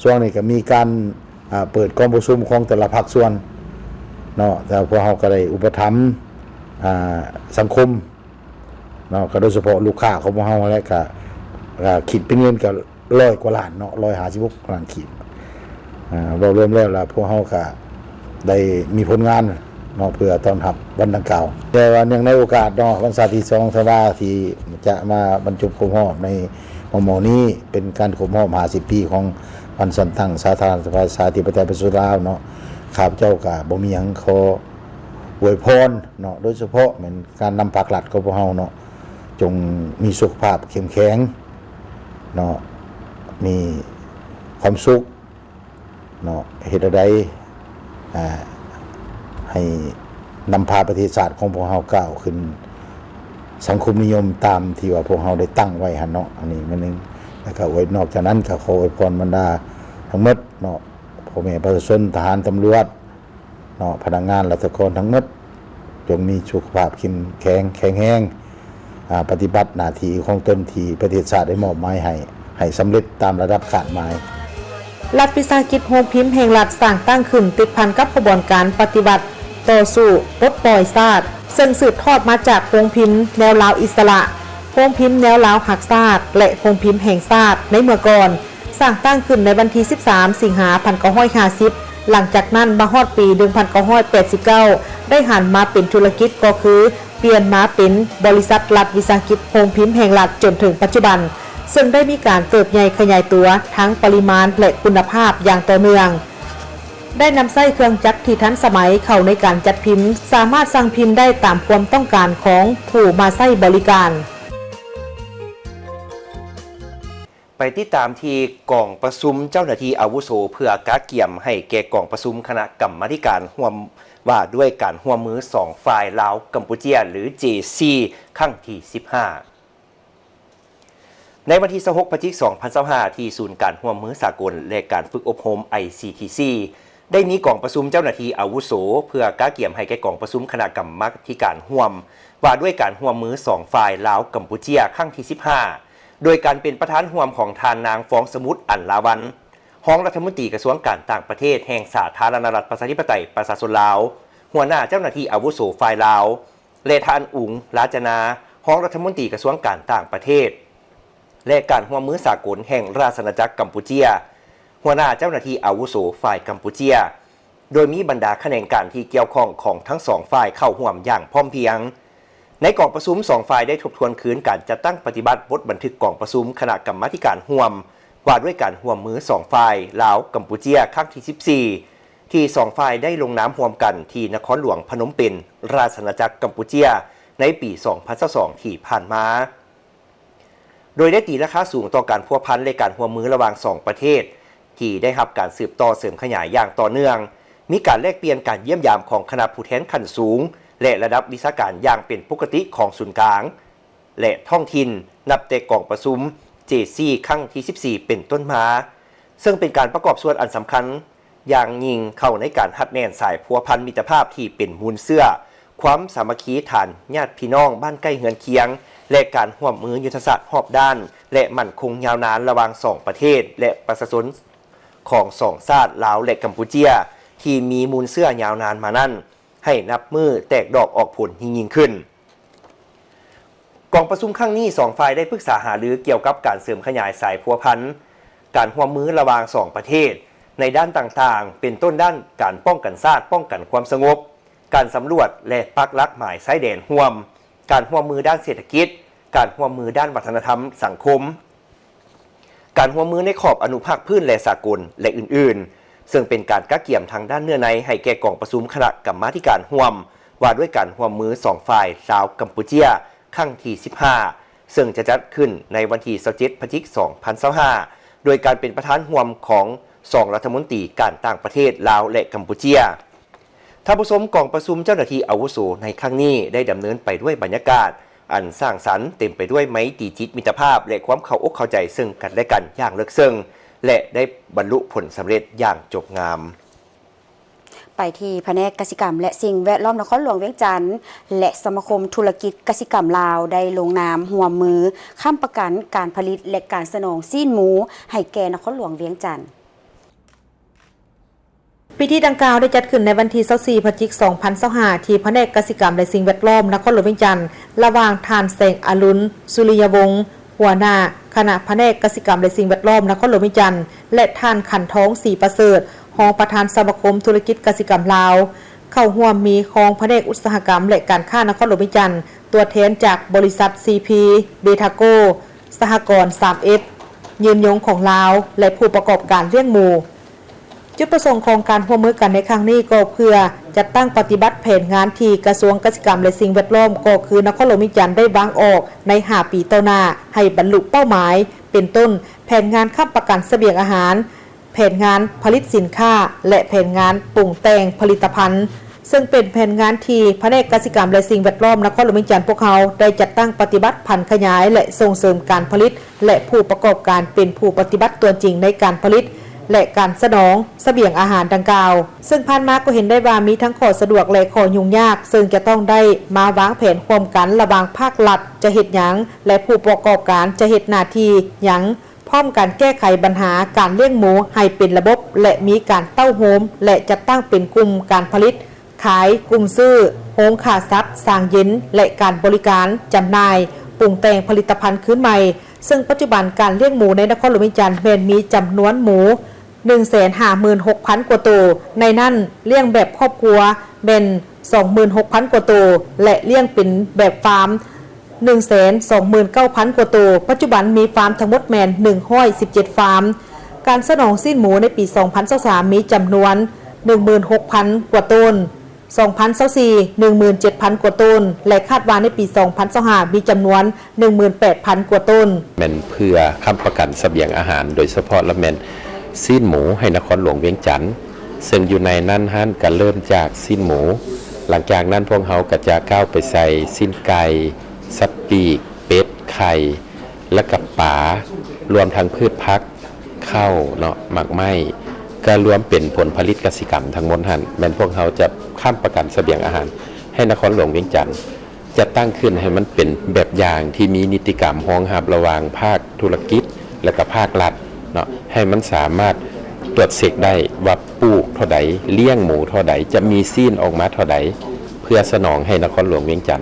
ຊ່ວງນີ້ກະມີການ ອ່າ ເປີດກອງປະຊຸມຂອງແຕ່ລະພາກສ່ວນເນາະ, ແຕ່ພວກເຮົາກະໄດ້ອຸປະຖຳ ອ່າ ສັງຄົມ ເນາະ, ກໍໂດຍສະເພາະລູກຄ້າຂອງພວກເຮົາແຫຼະ ກະ ກະຄິດເປັນເງິນກະຮ້ອຍກວ່າລ້ານເນາະ, ຮ້ອຍຫ້າສິບຫົກລ້ານກີບ. ອາ ເວົ້າລວມແລ້ວລະ ພວກເຮົາກະໄດ້ມີຜົນງານເນາະ ເພື່ອຕ້ອນຮັບວັນດັ່ງກ່າວ. ແຕ່ວ່າເນື່ອງໃນໂອກາດເນາະ ວັນຊາດທີສອງ ທັນວາ ທີ່ຈະມາບັນຈົບຄົບຮອບໃນມໍ່ໆນີ້ ເປັນການຄົບຮອບຫ້າສິບປີຂອງວັນສ້າງຕັ້ງສາທາລະນະລັດປະຊາທິປະໄຕປະຊາຊົນລາວເນາະ, ຂ້າພະເຈົ້າກະບໍ່ມີຫຍັງຂໍ ອວຍພອນເນາະ ໂດຍສະເພາະແມ່ນການນຳພາກລັດຂອງພວກເຮົາເນາະ ຈົ່ງມີສຸຂະພາບເຂັ້ມແຂງເນາະ ມີຄວາມສຸກເນາະ ເຮັດແນວໃດ ອ່າ ໃຫ້ນຳພາປະເທດຊາດຂອງພວກເຮົາກ້າວຂຶ້ນສັງຄົມນິຍົມຕາມທີ່ວ່າພວກເຮົາໄດ້ຕັ້ງໄວ້ຫັ້ນເນາະ ອັນນີ້ມື້ໜຶ່ງ. ແລ້ວກໍອວຍ ນອກຈາກນັ້ນກໍຂໍອວຍພອນບັນດາທັງໝົດເນາະ ພໍ່ແມ່ປະຊາຊົນ, ທະຫານ, ຕຳຫຼວດ ເນາະ ພະນັກງານລັດຖະກອນທັງໝົດ ຈົ່ງມີສຸຂະພາບເຂັ້ມແຂງ ແຂງແຮງ ອາ ປະຕິບັດໜ້າທີ່ຂອງຕົນທີ່ປະເທດຊາດໄດ້ມອບໝາຍໃຫ້ ໃຫ້ສຳເລັດຕາມລະດັບຄາດໝາຍ. ລັດວິສາຫະກິດໂຮງພິມແຫ່ງລັດສ້າງຕັ້ງຂຶ້ນຕິດພັນກັບຂະບວນການປະຕິວັດຕໍ່ສູ້ປົດປ່ອຍຊາດ ເຊິ່ງສືບທອດມາຈາກໂຮງພິມແນວລາວອິດສະຫຼະ, ໂຮງພິມແນວລາວຮັກຊາດ ແລະ ໂຮງພິມແຫ່ງຊາດໃນເມື່ອກ່ອນ. ສ້າງຕັ້ງຂຶ້ນໃນວັນທີສິບສາມ ສິງຫາ ພັນເກົ້າຮ້ອຍຫ້າສິບ ຫຼັງຈາກນັ້ນມາຮອດປີໜຶ່ງພັນເກົ້າຮ້ອຍແປດສິບເກົ້າ ໄດ້ຫັນມາເປັນທຸລະກິດ ກໍຄືປ່ຽນມາເປັນບໍລິສັດລັດວິສາຫະກິດໂຮງພິມແຫ່ງລັດຈົນເຖິງປັດຈຸບັນ, ເຊິ່ງໄດ້ມີການເຕີບໃຫຍ່ຂະຫຍາຍຕົວທັງປະລິມານ ແລະ ຄຸນນະພາບຢ່າງຕໍ່ເນື່ອງ, ໄດ້ນຳໃຊ້ເຄື່ອງຈັກທີ່ທັນສະໄໝເຂົ້າໃນການຈັດພິມ, ສາມາດສັ່ງພິມໄດ້ຕາມຄວາມຕ້ອງການຂອງຜູ້ມາໃຊ້ບໍລິການ. ໄປຕິດຕາມທີ່ກອງປະຊຸມເຈົ້າໜ້າທີ່ອາວຸໂສເພື່ອກະກຽມໃຫ້ແກ່ກອງປະຊຸມຄະນະກຳມາທິການຮ່ວມວ່າດ້ວຍການຮ່ວມມືສອງຝ່າຍລາວ-ກຳປູເຈຍ ຫຼື ເຈຊີ ຄັ້ງທີສິບຫ້າ ໃນວັນທີຊາວຫົກ ພະຈິກ ສອງພັນຊາວຫ້າ ທີ່ສູນການຮ່ວມມືສາກົນ ແລະ ການຝຶກອົບຮົມ ໄອຊີທີຊີ ໄດ້ມີກອງປະຊຸມເຈົ້າໜ້າທີ່ອາວຸໂສ ເພື່ອກະກຽມໃຫ້ແກ່ກອງປະຊຸມຄະນະກຳມາທິການຮ່ວມ ວ່າດ້ວຍການຮ່ວມມືສອງຝ່າຍລາວ-ກຳປູເຈຍ ຄັ້ງທີສິບຫ້າ ໂດຍການເປັນປະທານຮ່ວມຂອງທ່ານນາງ ຟອງສະໝຸດ ອັນລາວັນ ຮອງລັດຖະມົນຕີກະຊວງການຕ່າງປະເທດແຫ່ງສາທາລະນະລັດປະຊາທິປະໄຕປະຊາຊົນລາວ, ຫົວໜ້າເຈົ້າໜ້າທີ່ອາວຸໂສຝ່າຍລາວ ແລະ ທ່ານ ອຸງ ລາຈະນາ ຮອງລັດຖະມົນຕີກະຊວງການຕ່າງປະເທດ ແລະ ການຮ່ວມມືສາກົນແຫ່ງລາຊະອານາຈັກກຳປູເຈຍ, ຫົວໜ້າເຈົ້າໜ້າທີ່ອາວຸໂສຝ່າຍກຳປູເຈຍ, ໂດຍມີບັນດາຂະແໜງການທີ່ກ່ຽວຂ້ອງຂອງທັງສອງຝ່າຍເຂົ້າຮ່ວມຢ່າງພ້ອມພຽງ. ໃນກອງປະຊຸມ, ສອງຝ່າຍໄດ້ທົບທວນຄືນການຈັດຕັ້ງປະຕິບັດບົດບັນທຶກກອງປະຊຸມຄະນະກຳມາທິການຮ່ວມ ວ່າດ້ວຍການຮ່ວມມືສອງຝ່າຍລາວ-ກຳປູເຈຍ ຄັ້ງທີສິບສີ່ ທີ່ສອງຝ່າຍໄດ້ລົງນາມຮ່ວມກັນທີ່ນະຄອນຫຼວງພະນົມເປັນ, ລາຊະອານາຈັກກຳປູເຈຍ ໃນປີສອງພັນຊາວສອງ ທີ່ຜ່ານມາ. ໂດຍໄດ້ຕີລາຄາສູງຕໍ່ການພົວພັນ ແລະ ການຮ່ວມມືລະຫວ່າງສອງປະເທດ ທີ່ໄດ້ຮັບການສືບຕໍ່ເສີມຂະຫຍາຍຢ່າງຕໍ່ເນື່ອງ, ມີການແລກປ່ຽນການຢ້ຽມຢາມຂອງຄະນະຜູ້ແທນຂັ້ນສູງ ແລະ ລະດັບວິຊາການຢ່າງເປັນປົກກະຕິຂອງສູນກາງ ແລະ ທ້ອງຖິ່ນ ນັບແຕ່ກອງປະຊຸມ ເຈຊີ ຄັ້ງທີສິບສີ່ ເປັນຕົ້ນມາ, ເຊິ່ງເປັນການປະກອບສ່ວນອັນສຳຄັນ ຢ່າງຍິ່ງເຂົ້າໃນການຮັດແໜ້ນສາຍພົວພັນມິດຕະພາບທີ່ເປັນມູນເຊື້ອຄວາມສາມັກຄີທາງຍາດພີ່ນ້ອງບ້ານໃກ້ເຮືອນຄຽງ ແລະ ການຮ່ວມມືຍຸດທະສາດຮອບດ້ານ ແລະ ໝັ້ນຄົງຍາວນານລະຫວ່າງສອງປະເທດ ແລະ ປະຊາຊົນຂອງສອງຊາດລາວ ແລະ ກຳປູເຈຍ ທີ່ມີມູນເຊື້ອຍາວນານມານັ້ນ ໃຫ້ນັບມື້ແຕກດອກອອກຜົນຍິ່ງໆຂຶ້ນ. ກອງປະຊຸມຄັ້ງນີ້ ສອງຝ່າຍໄດ້ປຶກສາຫາລືກ່ຽວກັບການເສີມຂະຫຍາຍສາຍພົວພັນ, ການຮ່ວມມືລະຫວ່າງສອງປະເທດໃນດ້ານຕ່າງໆ ເປັນຕົ້ນດ້ານການປ້ອງກັນຊາດ, ປ້ອງກັນຄວາມສະຫງົບ, ການສຳຫຼວດ ແລະ ປັກຫຼັກໝາຍຊາຍແດນຮ່ວມ, ການຮ່ວມມືດ້ານເສດຖະກິດ, ການຮ່ວມມືດ້ານວັດທະນະທຳສັງຄົມ, ການຮ່ວມມືໃນຂອບອະນຸພາກພື້ນ ແລະ ສາກົນ ແລະ ອື່ນໆ, ເຊິ່ງເປັນການກະກຽມທາງດ້ານເນື້ອໃນໃຫ້ແກ່ກອງປະຊຸມຄະນະກຳມາທິການຮ່ວມ ວ່າດ້ວຍການຮ່ວມມືສອງຝ່າຍລາວ-ກຳປູເຈຍ ຄັ້ງທີສິບຫ້າ ເຊິ່ງຈະຈັດຂຶ້ນໃນວັນທີຊາວເຈັດ ພະຈິກ ສອງພັນຊາວຫ້າ ໂດຍການເປັນປະທານຮ່ວມຂອງສອງລັດຖະມົນຕີການຕ່າງປະເທດລາວ ແລະ ກຳປູເຈຍ. ທ່ານຜູ້ຊົມ, ກອງປະຊຸມເຈົ້າໜ້າທີ່ອາວຸໂສໃນຄັ້ງນີ້ໄດ້ດຳເນີນໄປດ້ວຍບັນຍາກາດອັນສ້າງສັນ, ເຕັມໄປດ້ວຍໄມຕີຈິດມິດຕະພາບ ແລະ ຄວາມເຂົ້າອົກເຂົ້າໃຈເຊິ່ງກັນແລະກັນຢ່າງເລິກເຊິ່ງ ແລະ ໄດ້ບັນລຸຜົນສຳເລັດຢ່າງຈົບງາມ. ໄປທີ່ພະແນກກະສິກຳ ແລະ ສິ່ງແວດລ້ອມນະຄອນຫຼວງວຽງຈັນ ແລະ ສະມາຄົມທຸລະກິດກະສິກຳລາວ ໄດ້ລົງນາມຮ່ວມມືຄ້ຳປະກັນການຜະລິດ ແລະ ການສະໜອງຊີ້ນໝູໃຫ້ແກ່ນະຄອນຫຼວງວຽງຈັນ. ພິທີດັ່ງກ່າວໄດ້ຈັດຂຶ້ນໃນວັນທີຊາວສີ່ ພະຈິກ ສອງພັນຊາວຫ້າ ທີ່ພະແນກກະສິກຳ ແລະ ສິ່ງແວດລ້ອມນະຄອນຫຼວງວຽງຈັນ ລະຫວ່າງທ່ານ ແສງອະລຸນ ສຸລິຍະວົງ ຫົວໜ້າຄະນະພະແນກກະສິກຳ ແລະ ສິ່ງແວດລ້ອມນະຄອນຫຼວງວຽງຈັນ ແລະ ທ່ານ ຂັນທອງ ສີປະເສີດ ຮອງປະທານສະມາຄົມທຸລະກິດກະສິກຳລາວ. ເຂົ້າຮ່ວມມີຮອງພະແນກອຸດສາຫະກຳ ແລະ ການຄ້ານະຄອນຫຼວງວຽງຈັນ, ຕົວແທນຈາກບໍລິສັດ ຊີພີ ເບທາໂກ, ສະຫະກອນ ສາມເອັດ ຍືນຍົງຂອງລາວ ແລະ ຜູ້ປະກອບການລ້ຽງໝູ. ຈຸດປະສົງຂອງການຮ່ວມມືກັນໃນຄັ້ງນີ້ກໍເພື່ອຈັດຕັ້ງປະຕິບັດແຜນງານທີ່ກະຊວງກະສິກຳ ແລະ ສິ່ງແວດລ້ອມ ກໍຄືນະຄອນຫຼວງວຽງຈັນໄດ້ວາງອອກໃນຫ້າປີຕໍ່ໜ້າໃຫ້ບັນລຸເປົ້າໝາຍ ເປັນຕົ້ນ ແຜນງານຄ້ຳປະກັນສະບຽງອາຫານ, ແຜນງານຜະລິດສິນຄ້າ ແລະ ແຜນງານປຸງແຕ່ງຜະລິດຕະພັນ ເຊິ່ງເປັນແຜນງານທີ່ພະແນກກະສິກຳ ແລະ ສິ່ງແວດລ້ອມນະຄອນຫຼວງວຽງຈັນພວກເຮົາໄດ້ຈັດຕັ້ງປະຕິບັດ, ຜັນຂະຫຍາຍ ແລະ ສົ່ງເສີມການຜະລິດ ແລະ ຜູ້ປະກອບການເປັນຜູ້ປະຕິບັດຕົວຈິງໃນການຜະລິດ ແລະ ການສະໜອງສະບຽງອາຫານດັ່ງກ່າວ. ເຊິ່ງຜ່ານມາກໍເຫັນໄດ້ວ່າມີທັງຂໍ້ສະດວກ ແລະ ຂໍ້ຫຍຸ້ງຍາກ, ເຊິ່ງຈະຕ້ອງໄດ້ມາວາງແຜນຮ່ວມກັນລະຫວ່າງພາກລັດຈະເຮັດຫຍັງ ແລະ ຜູ້ປະກອບການຈະເຮັດໜ້າທີ່ຫຍັງ, ພ້ອມກັນແກ້ໄຂບັນຫາການລ້ຽງໝູໃຫ້ເປັນລະບົບ ແລະ ມີການເຕົ້າໂຮມ ແລະ ຈັດຕັ້ງເປັນກຸ່ມການຜະລິດ, ຂາຍ, ກຸ່ມຊື້, ໂຮງຂ້າສັດ, ສາງເຢັນ ແລະ ການບໍລິການ, ຈຳໜ່າຍ, ປຸງແຕ່ງຜະລິດຕະພັນຄືນໃໝ່. ເຊິ່ງປັດຈຸບັນການລ້ຽງໝູໃນນະຄອນຫຼວງວຽງຈັນແມ່ນມີຈຳນວນໝູ ໜຶ່ງແສນຫ້າໝື່ນຫົກພັນກວ່າໂຕ, ໃນນັ້ນລ້ຽງແບບຄອບຄົວແມ່ນສອງໝື່ນຫົກພັນກວ່າໂຕ ແລະ ລ້ຽງເປັນແບບຟາມ ໜຶ່ງແສນສອງໝື່ນເກົ້າພັນກວ່າໂຕ, ປັດຈຸບັນມີຟາມທັງໝົດແມ່ນໜຶ່ງຮ້ອຍສິບເຈັດຟາມ. ການສະໜອງຊີ້ນໝູໃນປີສອງພັນຊາວສາມມີຈຳນວນໜຶ່ງໝື່ນຫົກພັນກວ່າໂຕນ, ສອງພັນຊາວສີ່ ໜຶ່ງໝື່ນເຈັດພັນກວ່າໂຕນ ແລະ ຄາດວ່າໃນປີສອງພັນຊາວຫ້າມີຈຳນວນໜຶ່ງໝື່ນແປດພັນກວ່າໂຕນ. ແມ່ນເພື່ອຄ້ຳປະກັນສະບຽງອາຫານ ໂດຍສະເພາະລະແມ່ນຊີ້ນໝູໃຫ້ນະຄອນຫຼວງວຽງຈັນ, ເຊິ່ງຢູ່ໃນນັ້ນຫັ້ນກະເລີ່ມຈາກຊີ້ນໝູ, ຫຼັງຈາກນັ້ນພວກເຮົາກະຈະກ້າວໄປໃສ່ຊີ້ນໄກ່, ສັດປີກ, ເປັດ, ໄຂ່ ແລະກະປາ, ລວມທັງພືດຜັກ, ເຂົ້າເນາະ, ໝາກໄມ້, ກະລວມເປັນຜົນຜະລິດກະສິກຳທັງໝົດຫັ້ນ ແມ່ນພວກເຮົາຈະຄ້ຳປະກັນສະບຽງອາຫານໃຫ້ນະຄອນຫຼວງວຽງຈັນ. ຈັດຕັ້ງຂຶ້ນໃຫ້ມັນເປັນແບບຢ່າງທີ່ມີນິຕິກຳຮອງຮັບລະຫວ່າງພາກທຸລະກິດ ແລະກະພາກລັດເນາະ, ໃຫ້ມັນສາມາດຕວດເຊັກໄດ້ວ່າປູກເທົ່າໃດ, ລ້ຽງໝູເທົ່າໃດ, ຈະມີຊີ້ນອອກມາເທົ່າໃດ ເພື່ອສະໜອງໃຫ້ນະຄອນຫຼວງວຽງຈັນ.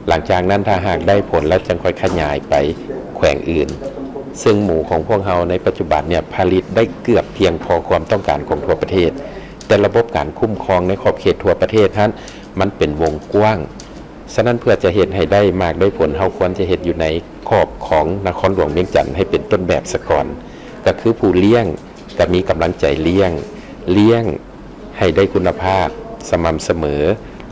ຫຼັງຈາກນັ້ນຖ້າຫາກໄດ້ຜົນແລ້ວ ຈຶ່ງຄ່ອຍຂະຫຍາຍໄປແຂວງອື່ນ. ເຊິ່ງໝູຂອງພວກເຮົາໃນປັດຈຸບັນເນຍ ຜະລິດໄດ້ເກືອບພຽງພໍຄວາມຕ້ອງການຂອງທົ່ວປະເທດ, ແຕ່ລະບົບການຄຸ້ມຄອງໃນຂອບເຂດທົ່ວປະເທດຫັ້ນ ມັນເປັນວົງກວ້າງ. ສະນັ້ນເພື່ອຈະເຮັດໃຫ້ໄດ້ໝາກໄດ້ຜົນ, ເຮົາຄວນຈະເຮັດຢູ່ໃນຂອບຂອງນະຄອນຫຼວງວຽງຈັນໃຫ້ເປັນຕົ້ນແບບສາກ່ອນ, ກໍຄືຜູ້ລ້ຽງ ກໍມີກຳລັງໃຈລ້ຽງ, ລ້ຽງໃຫ້ໄດ້ຄຸນນະພາບ, ສະໝ່ຳສະເໝີ,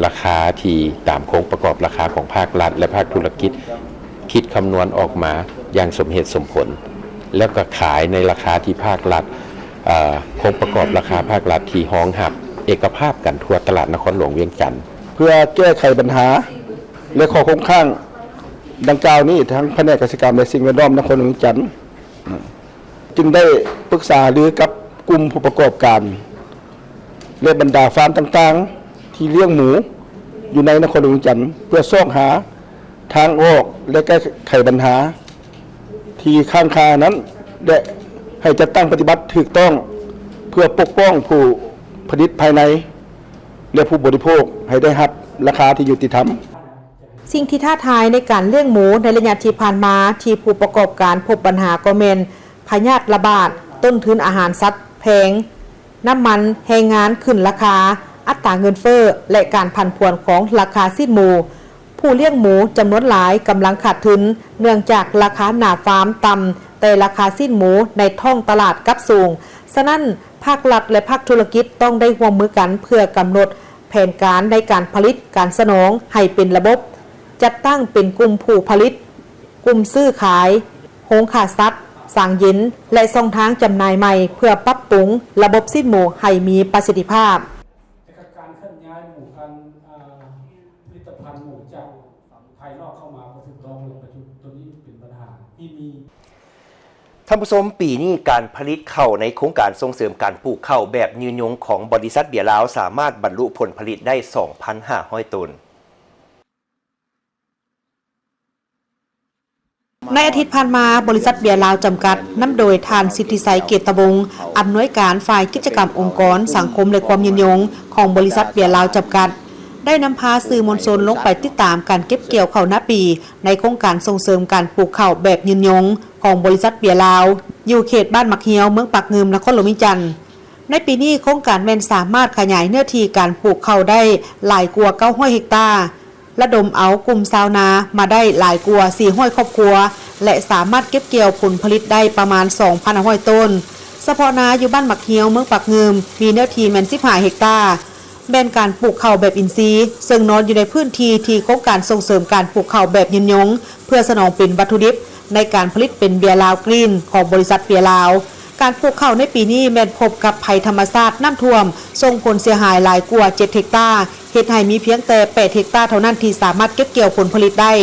ລາຄາທີ່ຕາມໂຄງປະກອບລາຄາຂອງພາກລັດ ແລະ ພາກທຸລະກິດ ຄິດຄຳນວນອອກມາຢ່າງສົມເຫດສົມຜົນ, ແລ້ວກໍຂາຍໃນລາຄາທີ່ພາກລັດ, ເອີ, ໂຄງປະກອບລາຄາພາກລັດທີ່ຮອງຮັບເອກະພາບກັນທົ່ວຕະຫຼາດນະຄອນຫຼວງວຽງຈັນ. ເພື່ອແກ້ໄຂບັນຫາ ແລະ ຂໍ້ຄົງຄ້າງດັ່ງກ່າວນີ້, ທາງພະແນກກະສິກຳ ແລະ ສິ່ງແວດລ້ອມນະຄອນຫຼວງວຽງຈັນ ຈຶ່ງໄດ້ປຶກສາຫາລືກັບກຸ່ມຜູ້ປະກອບການ ແລະ ບັນດາຟາມຕ່າງໆ ທີ່ລ້ຽງໝູຢູ່ໃນນະຄອນຫຼວງວຽງຈັນ ເພື່ອຊອກຫາທາງອອກ ແລະ ແກ້ໄຂບັນຫາທີ່ຄ້າງຄານັ້ນ ແລະ ໃຫ້ຈັດຕັ້ງປະຕິບັດຖືກຕ້ອງ ເພື່ອປົກປ້ອງຜູ້ຜະລິດພາຍໃນ ແລະ ຜູ້ບໍລິໂພກໃຫ້ໄດ້ຮັບລາຄາທີ່ຍຸຕິທຳ. ສິ່ງທີ່ທ້າທາຍໃນການລ້ຽງໝູໃນໄລຍະທີ່ຜ່ານມາ ທີ່ຜູ້ປະກອບການພົບບັນຫາກໍແມ່ນພະຍາດລະບາດ, ຕົ້ນທຶນອາຫານສັດແພງ, ນ້ຳມັນແຮງງານຂຶ້ນລາຄາ, ອັດຕາເງິນເຟີ້ ແລະ ການຜັນຜວນຂອງລາຄາຊີ້ນໝູ. ຜູ້ລ້ຽງໝູຈຳນວນຫຼາຍກຳລັງຂາດທຶນ ເນື່ອງຈາກລາຄາໜ້າຟາມຕ່ຳ, ແຕ່ລາຄາຊີ້ນໝູໃນທ້ອງຕະຫຼາດກັບສູງ. ສະນັ້ນ, ພາກລັດ ແລະ ພາກທຸລະກິດຕ້ອງໄດ້ຮ່ວມມືກັນເພື່ອກຳນົດແຜນການໃນການຜະລິດການສະໜອງໃຫ້ເປັນລະບົບ, ຈັດຕັ້ງເປັນກຸ່ມຜູ້ຜະລິດ, ກຸ່ມຊື້ຂາຍ, ໂຮງຂ້າສັດ, ສາງເຢັນ ແລະ ຊ່ອງທາງຈຳໜ່າຍໃໝ່ ເພື່ອປັບປຸງລະບົບຊີ້ນໝູໃຫ້ມີປະສິດທິພາບ. ແລະ ການເຄື່ອນຍ້າຍໝູພັນ ອາ ຜະລິດຕະພັນໝູຈາກພາຍນອກເຂົ້າມາບໍ່ຖືກຕ້ອງ ແລະ ປັດຈຸບັນຕົວນີ້ເປັນບັນຫາທີ່ມີ ທ່ານຜູ້ຊົມ, ປີນີ້ການຜະລິດເຂົ້າໃນໂຄງການສົ່ງເສີມການປູກເຂົ້າແບບຍືນຍົງຂອງບໍລິສັດເບຍລາວ ສາມາດບັນລຸຜົນຜະລິດໄດ້ສອງພັນຫ້າຮ້ອຍໂຕນ. ໃນອາທິດຜ່ານມາ, ບໍລິສັດເບຍລາວຈຳກັດ ນຳໂດຍທ່ານ ສິດທິໄຊ ເກດຕະວົງ ອຳນວຍການຝ່າຍກິດຈະກຳອົງກອນ, ສັງຄົມ ແລະ ຄວາມຍືນຍົງຂອງບໍລິສັດເບຍລາວຈຳກັດ ໄດ້ນຳພາສື່ມວນຊົນລົງໄປຕິດຕາມການເກັບກ່ຽວເຂົ້ານາປີ ໃນໂຄງການສົ່ງເສີມການປູກເຂົ້າແບບຍືນຍົງຂອງບໍລິສັດເບຍລາວ ຢູ່ເຂດບ້ານໝາກຮຽວ ເມືອງປາກງື່ມ ນະຄອນຫຼວງວຽງຈັນ. ໃນປີນີ້, ໂຄງການແມ່ນສາມາດຂະຫຍາຍເນື້ອທີ່ການປູກເຂົ້າໄດ້ຫຼາຍກວ່າເກົ້າຮ້ອຍເຮັກຕາ, ລະດົມເອົາກຸ່ມຊາວນາມາໄດ້ຫຼາຍກວ່າສີ່ຮ້ອຍຄອບຄົວ ແລະ ສາມາດເກັບກ່ຽວຜົນຜະລິດໄດ້ປະມານສອງພັນຫ້າຮ້ອຍໂຕນ, ສະເພາະນາຢູ່ບ້ານໝາກຮຽວ ເມືອງປາກງື່ມ ມີເນື້ອທີ່ແມ່ນສິບຫ້າເຮັກຕາ ແມ່ນການປູກເຂົ້າແບບອິນຊີ ເຊິ່ງນອນຢູ່ໃນພື້ນທີ່ທີ່ໂຄງການສົ່ງເສີມການປູກເຂົ້າແບບຍືນຍົງ ເພື່ອສະໜອງເປັນວັດຖຸດິບໃນການຜະລິດເປັນເບຍລາວກຣີນຂອງບໍລິສັດເບຍລາວ. ການປູກເຂົ້າໃນປີນີ້ແມ່ນພົບກັບໄພທຳມະຊາດນ້ຳຖ້ວມ ສົ່ງຜົນເສຍຫາຍຫຼາຍກວ່າເຈັດເຮັກຕາ, ເຮັດໃຫ້ມີພຽງແຕ່ແປດເຮັກຕາເທົ່ານັ້ນທີ່ສາມາດເກັບກ່ຽວຜົນຜະລິດໄດ້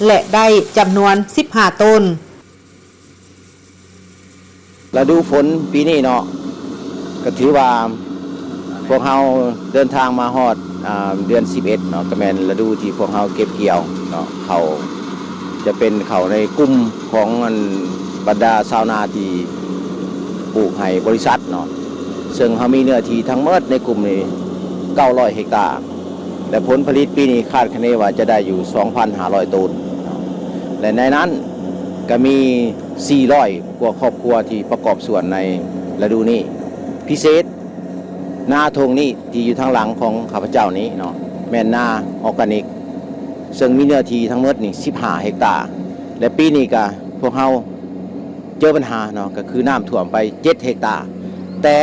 ແລະ ໄດ້ຈຳນວນສິບຫ້າໂຕນ. ລະດູຝົນປີນີ້ເນາະ ກໍຖືວ່າພວກເຮົາເດີນທາງມາຮອດ ອ່າ ເດືອນສິບເອັດເນາະ ກໍແມ່ນລະດູທີ່ພວກເຮົາເກັບກ່ຽວເນາະ ເຂົ້າ ຈະເປັນເຂົ້າໃນກຸ່ມຂອງອັນບັນດາຊາວນາທີ່ປູກໃຫ້ບໍລິສັດເນາະ ເຊິ່ງເຮົາມີເນື້ອທີ່ທັງໝົດໃນກຸ່ມນີ້ເກົ້າຮ້ອຍເຮັກຕາ ແລະ ຜົນຜະລິດປີນີ້ຄາດຄະເນວ່າຈະໄດ້ຢູ່ສອງພັນຫ້າຮ້ອຍໂຕນເນາະ ແລະ ໃນນັ້ນກໍມີ ສີ່ຮ້ອຍກວ່າຄອບຄົວທີ່ປະກອບສ່ວນໃນລະດູນີ້. ພິເສດ ນາທົ່ງນີ້ທີ່ຢູ່ທາງຫຼັງຂອງຂ້າພະເຈົ້ານີ້ເນາະ ແມ່ນນາອໍການິກ ເຊິ່ງມີເນື້ອທີ່ທັງໝົດນີ້ສິບຫ້າເຮັກຕາ ແລະ ປີນີ້ກະພວກເຮົາເຈີບັນຫາເນາະ ກໍຄືນ້ຳຖ້ວມໄປເຈັດເຮັກຕາ ແຕ່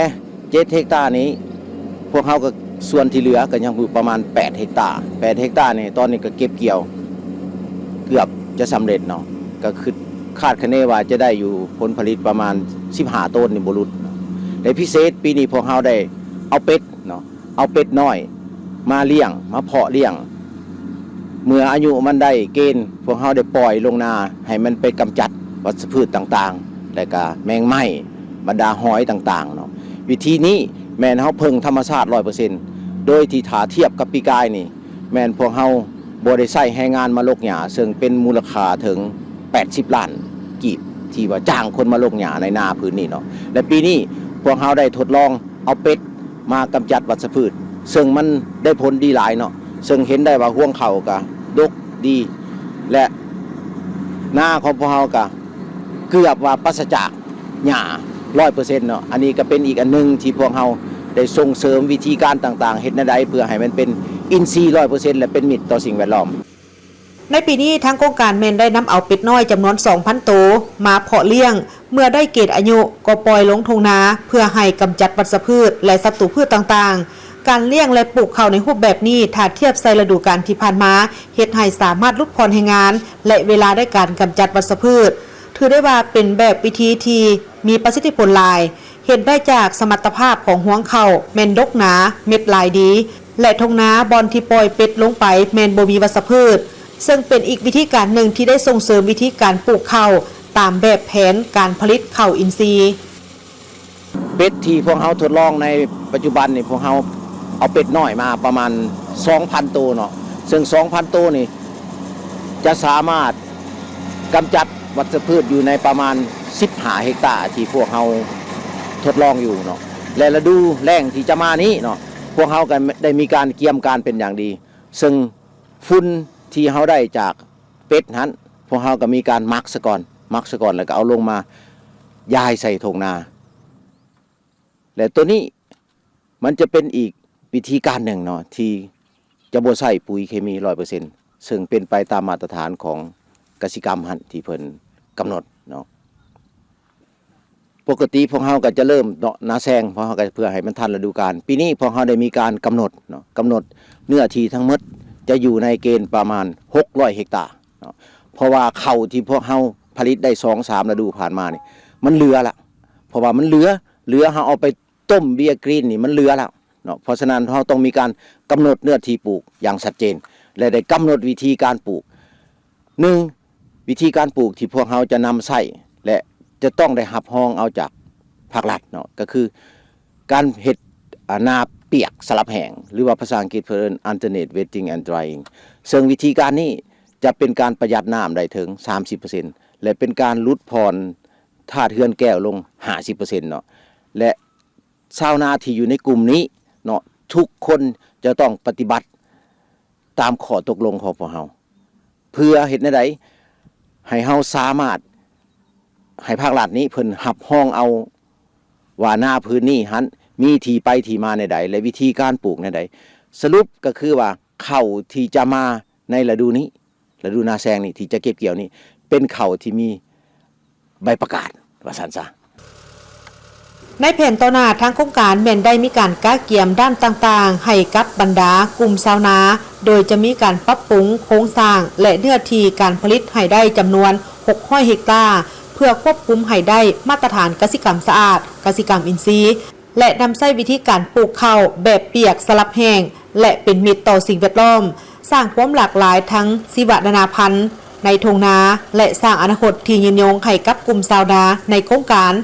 ເຈັດເຮັກຕານີ້ ພວກເຮົາກໍ ສ່ວນທີ່ເຫຼືອກໍຍັງຢູ່ປະມານແປດເຮັກຕາ ແປດເຮັກຕານີ້ ຕອນນີ້ກໍເກັບກ່ຽວເກືອບຈະສຳເລັດເນາະ ກໍຄຶດຄາດຄະເນວ່າຈະໄດ້ຢູ່ຜົນຜະລິດປະມານສິບຫ້າໂຕນນີ້ບໍ່ຫຼຸດເນາະ ແລະ ພິເສດປີນີ້ພວກເຮົາໄດ້ເອົາເປັດເນາະ ເອົາເປັດນ້ອຍມາລ້ຽງ ມາເພາະລ້ຽງ ເມື່ອອາຍຸມັນໄດ້ເກນ ພວກເຮົາໄດ້ປ່ອຍລົງນາໃຫ້ມັນໄປກຳຈັດວັດຊະພືດຕ່າງໆ ແລະກະແມງໄມ້ ບັນດາຫອຍຕ່າງໆເນາະ. ວິທີນີ້ແມ່ນເຮົາເພິ່ງທຳມະຊາດຮ້ອຍເປີເຊັນ ໂດຍທີ່ຖ້າທຽບກັບປີກາຍນີ້ ແມ່ນພວກເຮົາບໍ່ໄດ້ໃຊ້ແຮງງານມາລົກຫຍ້າ ເຊິ່ງເປັນມູນລະຄ່າເຖິງແປດສິບລ້ານກີບ ທີ່ວ່າຈ້າງຄົນມາລົກຫຍ້າໃນນາພື້ນນີ້ເນາະ ແລະ ປີນີ້ພວກເຮົາໄດ້ທົດລອງເອົາເປັດ ມາກຳຈັດວັດຊະພືດ ເຊິ່ງມັນໄດ້ຜົນດີຫຼາຍເນາະ ເຊິ່ງເຫັນໄດ້ວ່າຮວງເຂົ້າກະດົກດີ ແລະ ນາຂອງພວກເຮົາກະເກືອບວ່າປາສະຈາກຫຍ້າຮ້ອຍເປີເຊັນເນາະ. ອັນນີ້ກະເປັນອີກອັນໜຶ່ງທີ່ພວກເຮົາໄດ້ສົ່ງເສີມວິທີການຕ່າງໆ ເຮັດແນວໃດເພື່ອໃຫ້ມັນເປັນອິນຊີຮ້ອຍເປີເຊັນ ແລະ ເປັນມິດຕໍ່ສິ່ງແວດລ້ອມ. ໃນປີນີ້ ທາງໂຄງການແມ່ນໄດ້ນຳເອົາເປັດນ້ອຍຈຳນວນສອງພັນໂຕມາເພາະລ້ຽງ, ເມື່ອໄດ້ເກນອາຍຸກໍປ່ອຍລົງທົ່ງນາ ເພື່ອໃຫ້ກຳຈັດວັດຊະພືດ ແລະ ສັດຕູພືດຕ່າງໆ. ການລ້ຽງ ແລະ ປູກເຂົ້າໃນຮູບແບບນີ້ ຖ້າທຽບໃສ່ລະດູການທີ່ຜ່ານມາ ເຮັດໃຫ້ສາມາດຫຼຸດຜ່ອນແຮງງານ ແລະ ເວລາໃນການກຳຈັດວັດຊະພືດ. ຖືໄດ້ວ່າເປັນແບບວິທີທີ່ມີປະສິດທິຜົນຫຼາຍ. ເຫັນໄດ້ຈາກສະມັດຕະພາບຂອງຮວງເຂົ້າແມ່ນດົກໜາ, ເມັດຫຼາຍດີ ແລະ ທົ່ງນາບ່ອນທີ່ປ່ອຍເປັດລົງໄປແມ່ນບໍ່ມີວັດຊະພືດ, ເຊິ່ງເປັນອີກວິທີການໜຶ່ງທີ່ໄດ້ສົ່ງເສີມວິທີການປູກເຂົ້າຕາມແບບແຜນການຜະລິດເຂົ້າອິນຊີ. ເປັດທີ່ພວກເຮົາທົດລອງໃນປັດຈຸບັນນີ້ ພວກເຮົາເອົາເປັດນ້ອຍມາປະມານສອງພັນໂຕເນາະ, ເຊິ່ງສອງພັນໂຕນີ້ຈະສາມາດກຳຈັດ ວັດຊະພືດຢູ່ໃນປະມານສິບຫ້າເຮັກຕາທີ່ພວກເຮົາທົດລອງຢູ່ເນາະ ແລະ ລະດູແລ້ງທີ່ຈະມານີ້ເນາະ ພວກເຮົາກໍໄດ້ມີການກຽມການເປັນຢ່າງດີ ເຊິ່ງຝຸ່ນທີ່ເຮົາໄດ້ຈາກເປັດຫັ້ນ ພວກເຮົາກໍມີການໝັກສະກ່ອນ ໝັກສະກ່ອນ ແລ້ວກໍເອົາລົງມາຢາຍໃສ່ທົ່ງນາ ແລະ ໂຕນີ້ມັນຈະເປັນອີກວິທີການໜຶ່ງເນາະ ທີ່ຈະບໍ່ໃຊ້ປຸ໋ຍເຄມີຮ້ອຍເປີເຊັນ ເຊິ່ງເປັນໄປຕາມມາດຕະຖານຂອງກະສິກຳຫັ້ນທີ່ເພິ່ນກຳນົດເນາະ. ປົກກະຕິພວກເຮົາກໍຈະເລີ່ມເນາະ ນາແຊງ ເພາະເຮົາກໍເພື່ອໃຫ້ມັນທັນລະດູການ. ປີນີ້ພວກເຮົາໄດ້ມີການກຳນົດເນາະ ກຳນົດເນື້ອທີ່ທັງໝົດຈະຢູ່ໃນເກນປະມານຫົກຮ້ອຍເຮັກຕາເນາະ ເພາະວ່າເຂົ້າທີ່ພວກເຮົາຜະລິດໄດ້ສອງສາມລະດູຜ່ານມານີ້ ມັນເຫຼືອລະ ເພາະວ່າມັນເຫຼືອ ເຫຼືອເຮົາເອົາໄປຕົ້ມເບຍກຣີນນີ້ມັນເຫຼືອແລ້ວເນາະ. ເພາະສະນັ້ນເຮົາຕ້ອງມີການກຳນົດເນື້ອທີ່ປູກຢ່າງຊັດເຈນ ແລະ ໄດ້ກຳນົດວິທີການປູກ. ໜຶ່ງ ວິທີການປູກທີ່ພວກເຮົາຈະນຳໃຊ້ ແລະ ຈະຕ້ອງໄດ້ຮັບຮອງເອົາຈາກພາກລັດເນາະ ກໍຄືການເຮັດ ອາ ນາປຽກສະຫຼັບແຫ້ງ ຫຼືວ່າພາສາອັງກິດເພິ່ນເອີ້ນ alternate wetting and drying ເຊິ່ງວິທີການນີ້ຈະເປັນການປະຢັດນ້ຳໄດ້ເຖິງສາມສິບເປີເຊັນ ແລະ ເປັນການຫຼຸດຜ່ອນ ທາດເຮືອນແກ້ວລົງຫ້າສິບເປີເຊັນເນາະ ແລະ ຊາວນາທີ່ຢູ່ໃນກຸ່ມນີ້ເນາະ ທຸກຄົນຈະຕ້ອງປະຕິບັດຕາມຂໍ້ຕົກລົງຂອງພວກເຮົາ ເພື່ອເຮັດແນວໃດໃຫ້ເຮົາສາມາດໃຫ້ພາກລັດນີ້ເພິ່ນຮັບຮອງເອົາວ່ານາພື້ນນີ້ຫັ້ນມີທີ່ໄປທີ່ມາແນວໃດ ແລະ ວິທີການປູກແນວໃດ. ສະຫຼຸບກໍຄືວ່າເຂົ້າທີ່ຈະມາໃນລະດູນີ້ ລະດູນາແຊງນີ້ ທີ່ຈະເກັບກ່ຽວນີ້ ເປັນເຂົ້າທີ່ມີໃບປະກາດ ວ່າຊັ້ນຊະ. ໃນແຜນຕໍ່ໜ້າ, ທາງໂຄງການແມ່ນໄດ້ມີການກະກຽມດ້ານຕ່າງໆໃຫ້ກັບບັນດາກຸ່ມຊາວນາ, ໂດຍຈະມີການປັບປຸງໂຄງສ້າງ ແລະ ເນື້ອທີ່ການຜະລິດໃຫ້ໄດ້ຈຳນວນຫົກຮ້ອຍເຮັກຕາ, ເພື່ອຄວບຄຸມໃຫ້ໄດ້ມາດຕະຖານກະສິກຳສະອາດ, ກະສິກຳອິນຊີ ແລະ ນຳໃຊ້ວິທີການປູກເຂົ້າແບບປຽກສະຫຼັບແຫ້ງ ແລະ ເປັນມິດຕໍ່ສິ່ງແວດລ້ອມ, ສ້າງຄວາມຫຼາກຫຼາຍທາງຊີວະນານາພັນໃນທົ່ງນາ ແລະ ສ້າງອະນາຄົດທີ່ຍືນຍົງໃຫ້ກັບກຸ່ມຊາວນາໃນໂຄງການ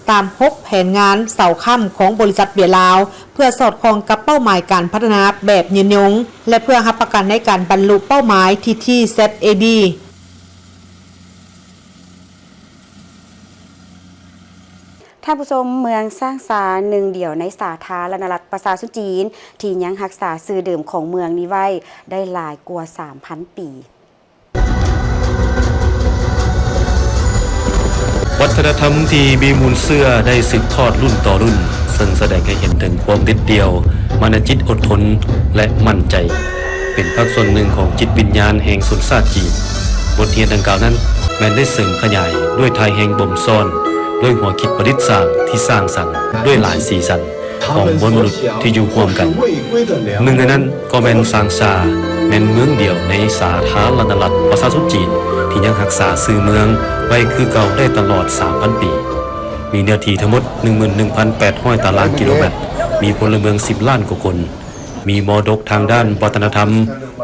ຕາມຫົກແຜນງານເສົາຄ້ຳຂອງບໍລິສັດເບຍລາວ, ເພື່ອສອດຄ່ອງກັບເປົ້າໝາຍການພັດທະນາແບບຍືນຍົງ ແລະ ເພື່ອຮັບປະກັນໃນການບັນລຸເປົ້າໝາຍ ທີ ທີ ແຊັດ ເອ ບີ. ທ່ານຜູ້ຊົມ, ເມືອງຊາງຊາ ໜຶ່ງດຽວໃນສາທາລະນະລັດປະຊາຊົນຈີນ ທີ່ຍັງຮັກສາຊື່ເດີມຂອງເມືອງນີ້ໄວ້ໄດ້ຫຼາຍກວ່າສາມພັນປີ. ວັດທະນະທຳທີ່ມີມູນເຊື້ອໄດ້ສືບທອດລຸ້ນຕໍ່ລຸ້ນ, ເຊິ່ງສະແດງໃຫ້ເຫັນເຖິງຄວາມເດັດດ່ຽວ, ມານະຈິດອົດທົນ ແລະ ໝັ້ນໃຈ. ເປັນພາກສ່ວນໜຶ່ງຂອງຈິດວິນຍານແຫ່ງຊົນຊາດຈີນ. ບົດຮຽນດັ່ງກ່າວນັ້ນ ແມ່ນໄດ້ເສີມຂະຫຍາຍດ້ວຍທ່າແຮງບົ່ມຊ້ອນ, ດ້ວຍຫົວຄິດປະດິດສ້າງທີ່ສ້າງສັນ, ດ້ວຍຫຼາຍສີສັນຂອງມວນມະນຸດທີ່ຢູ່ຮ່ວມກັນ. ໜຶ່ງໃນນັ້ນກໍແມ່ນຊາງຊາ, ແມ່ນເມືອງດຽວໃນສາທາລະນະລັດປະຊາຊົນຈີນ ທີ່ຍັງຮັກສາຊື່ເມືອງໄວ້ຄືເກົ່າໄດ້ຕະຫຼອດສາມພັນປີ. ມີເນື້ອທີ່ທັງໝົດໜຶ່ງໝື່ນໜຶ່ງພັນແປດຮ້ອຍຕາລາງກິໂລແມັດ, ມີພົນລະເມືອງສິບລ້ານກວ່າຄົນ. ມີມໍລະດົກທາງດ້ານວັດທະນະທຳ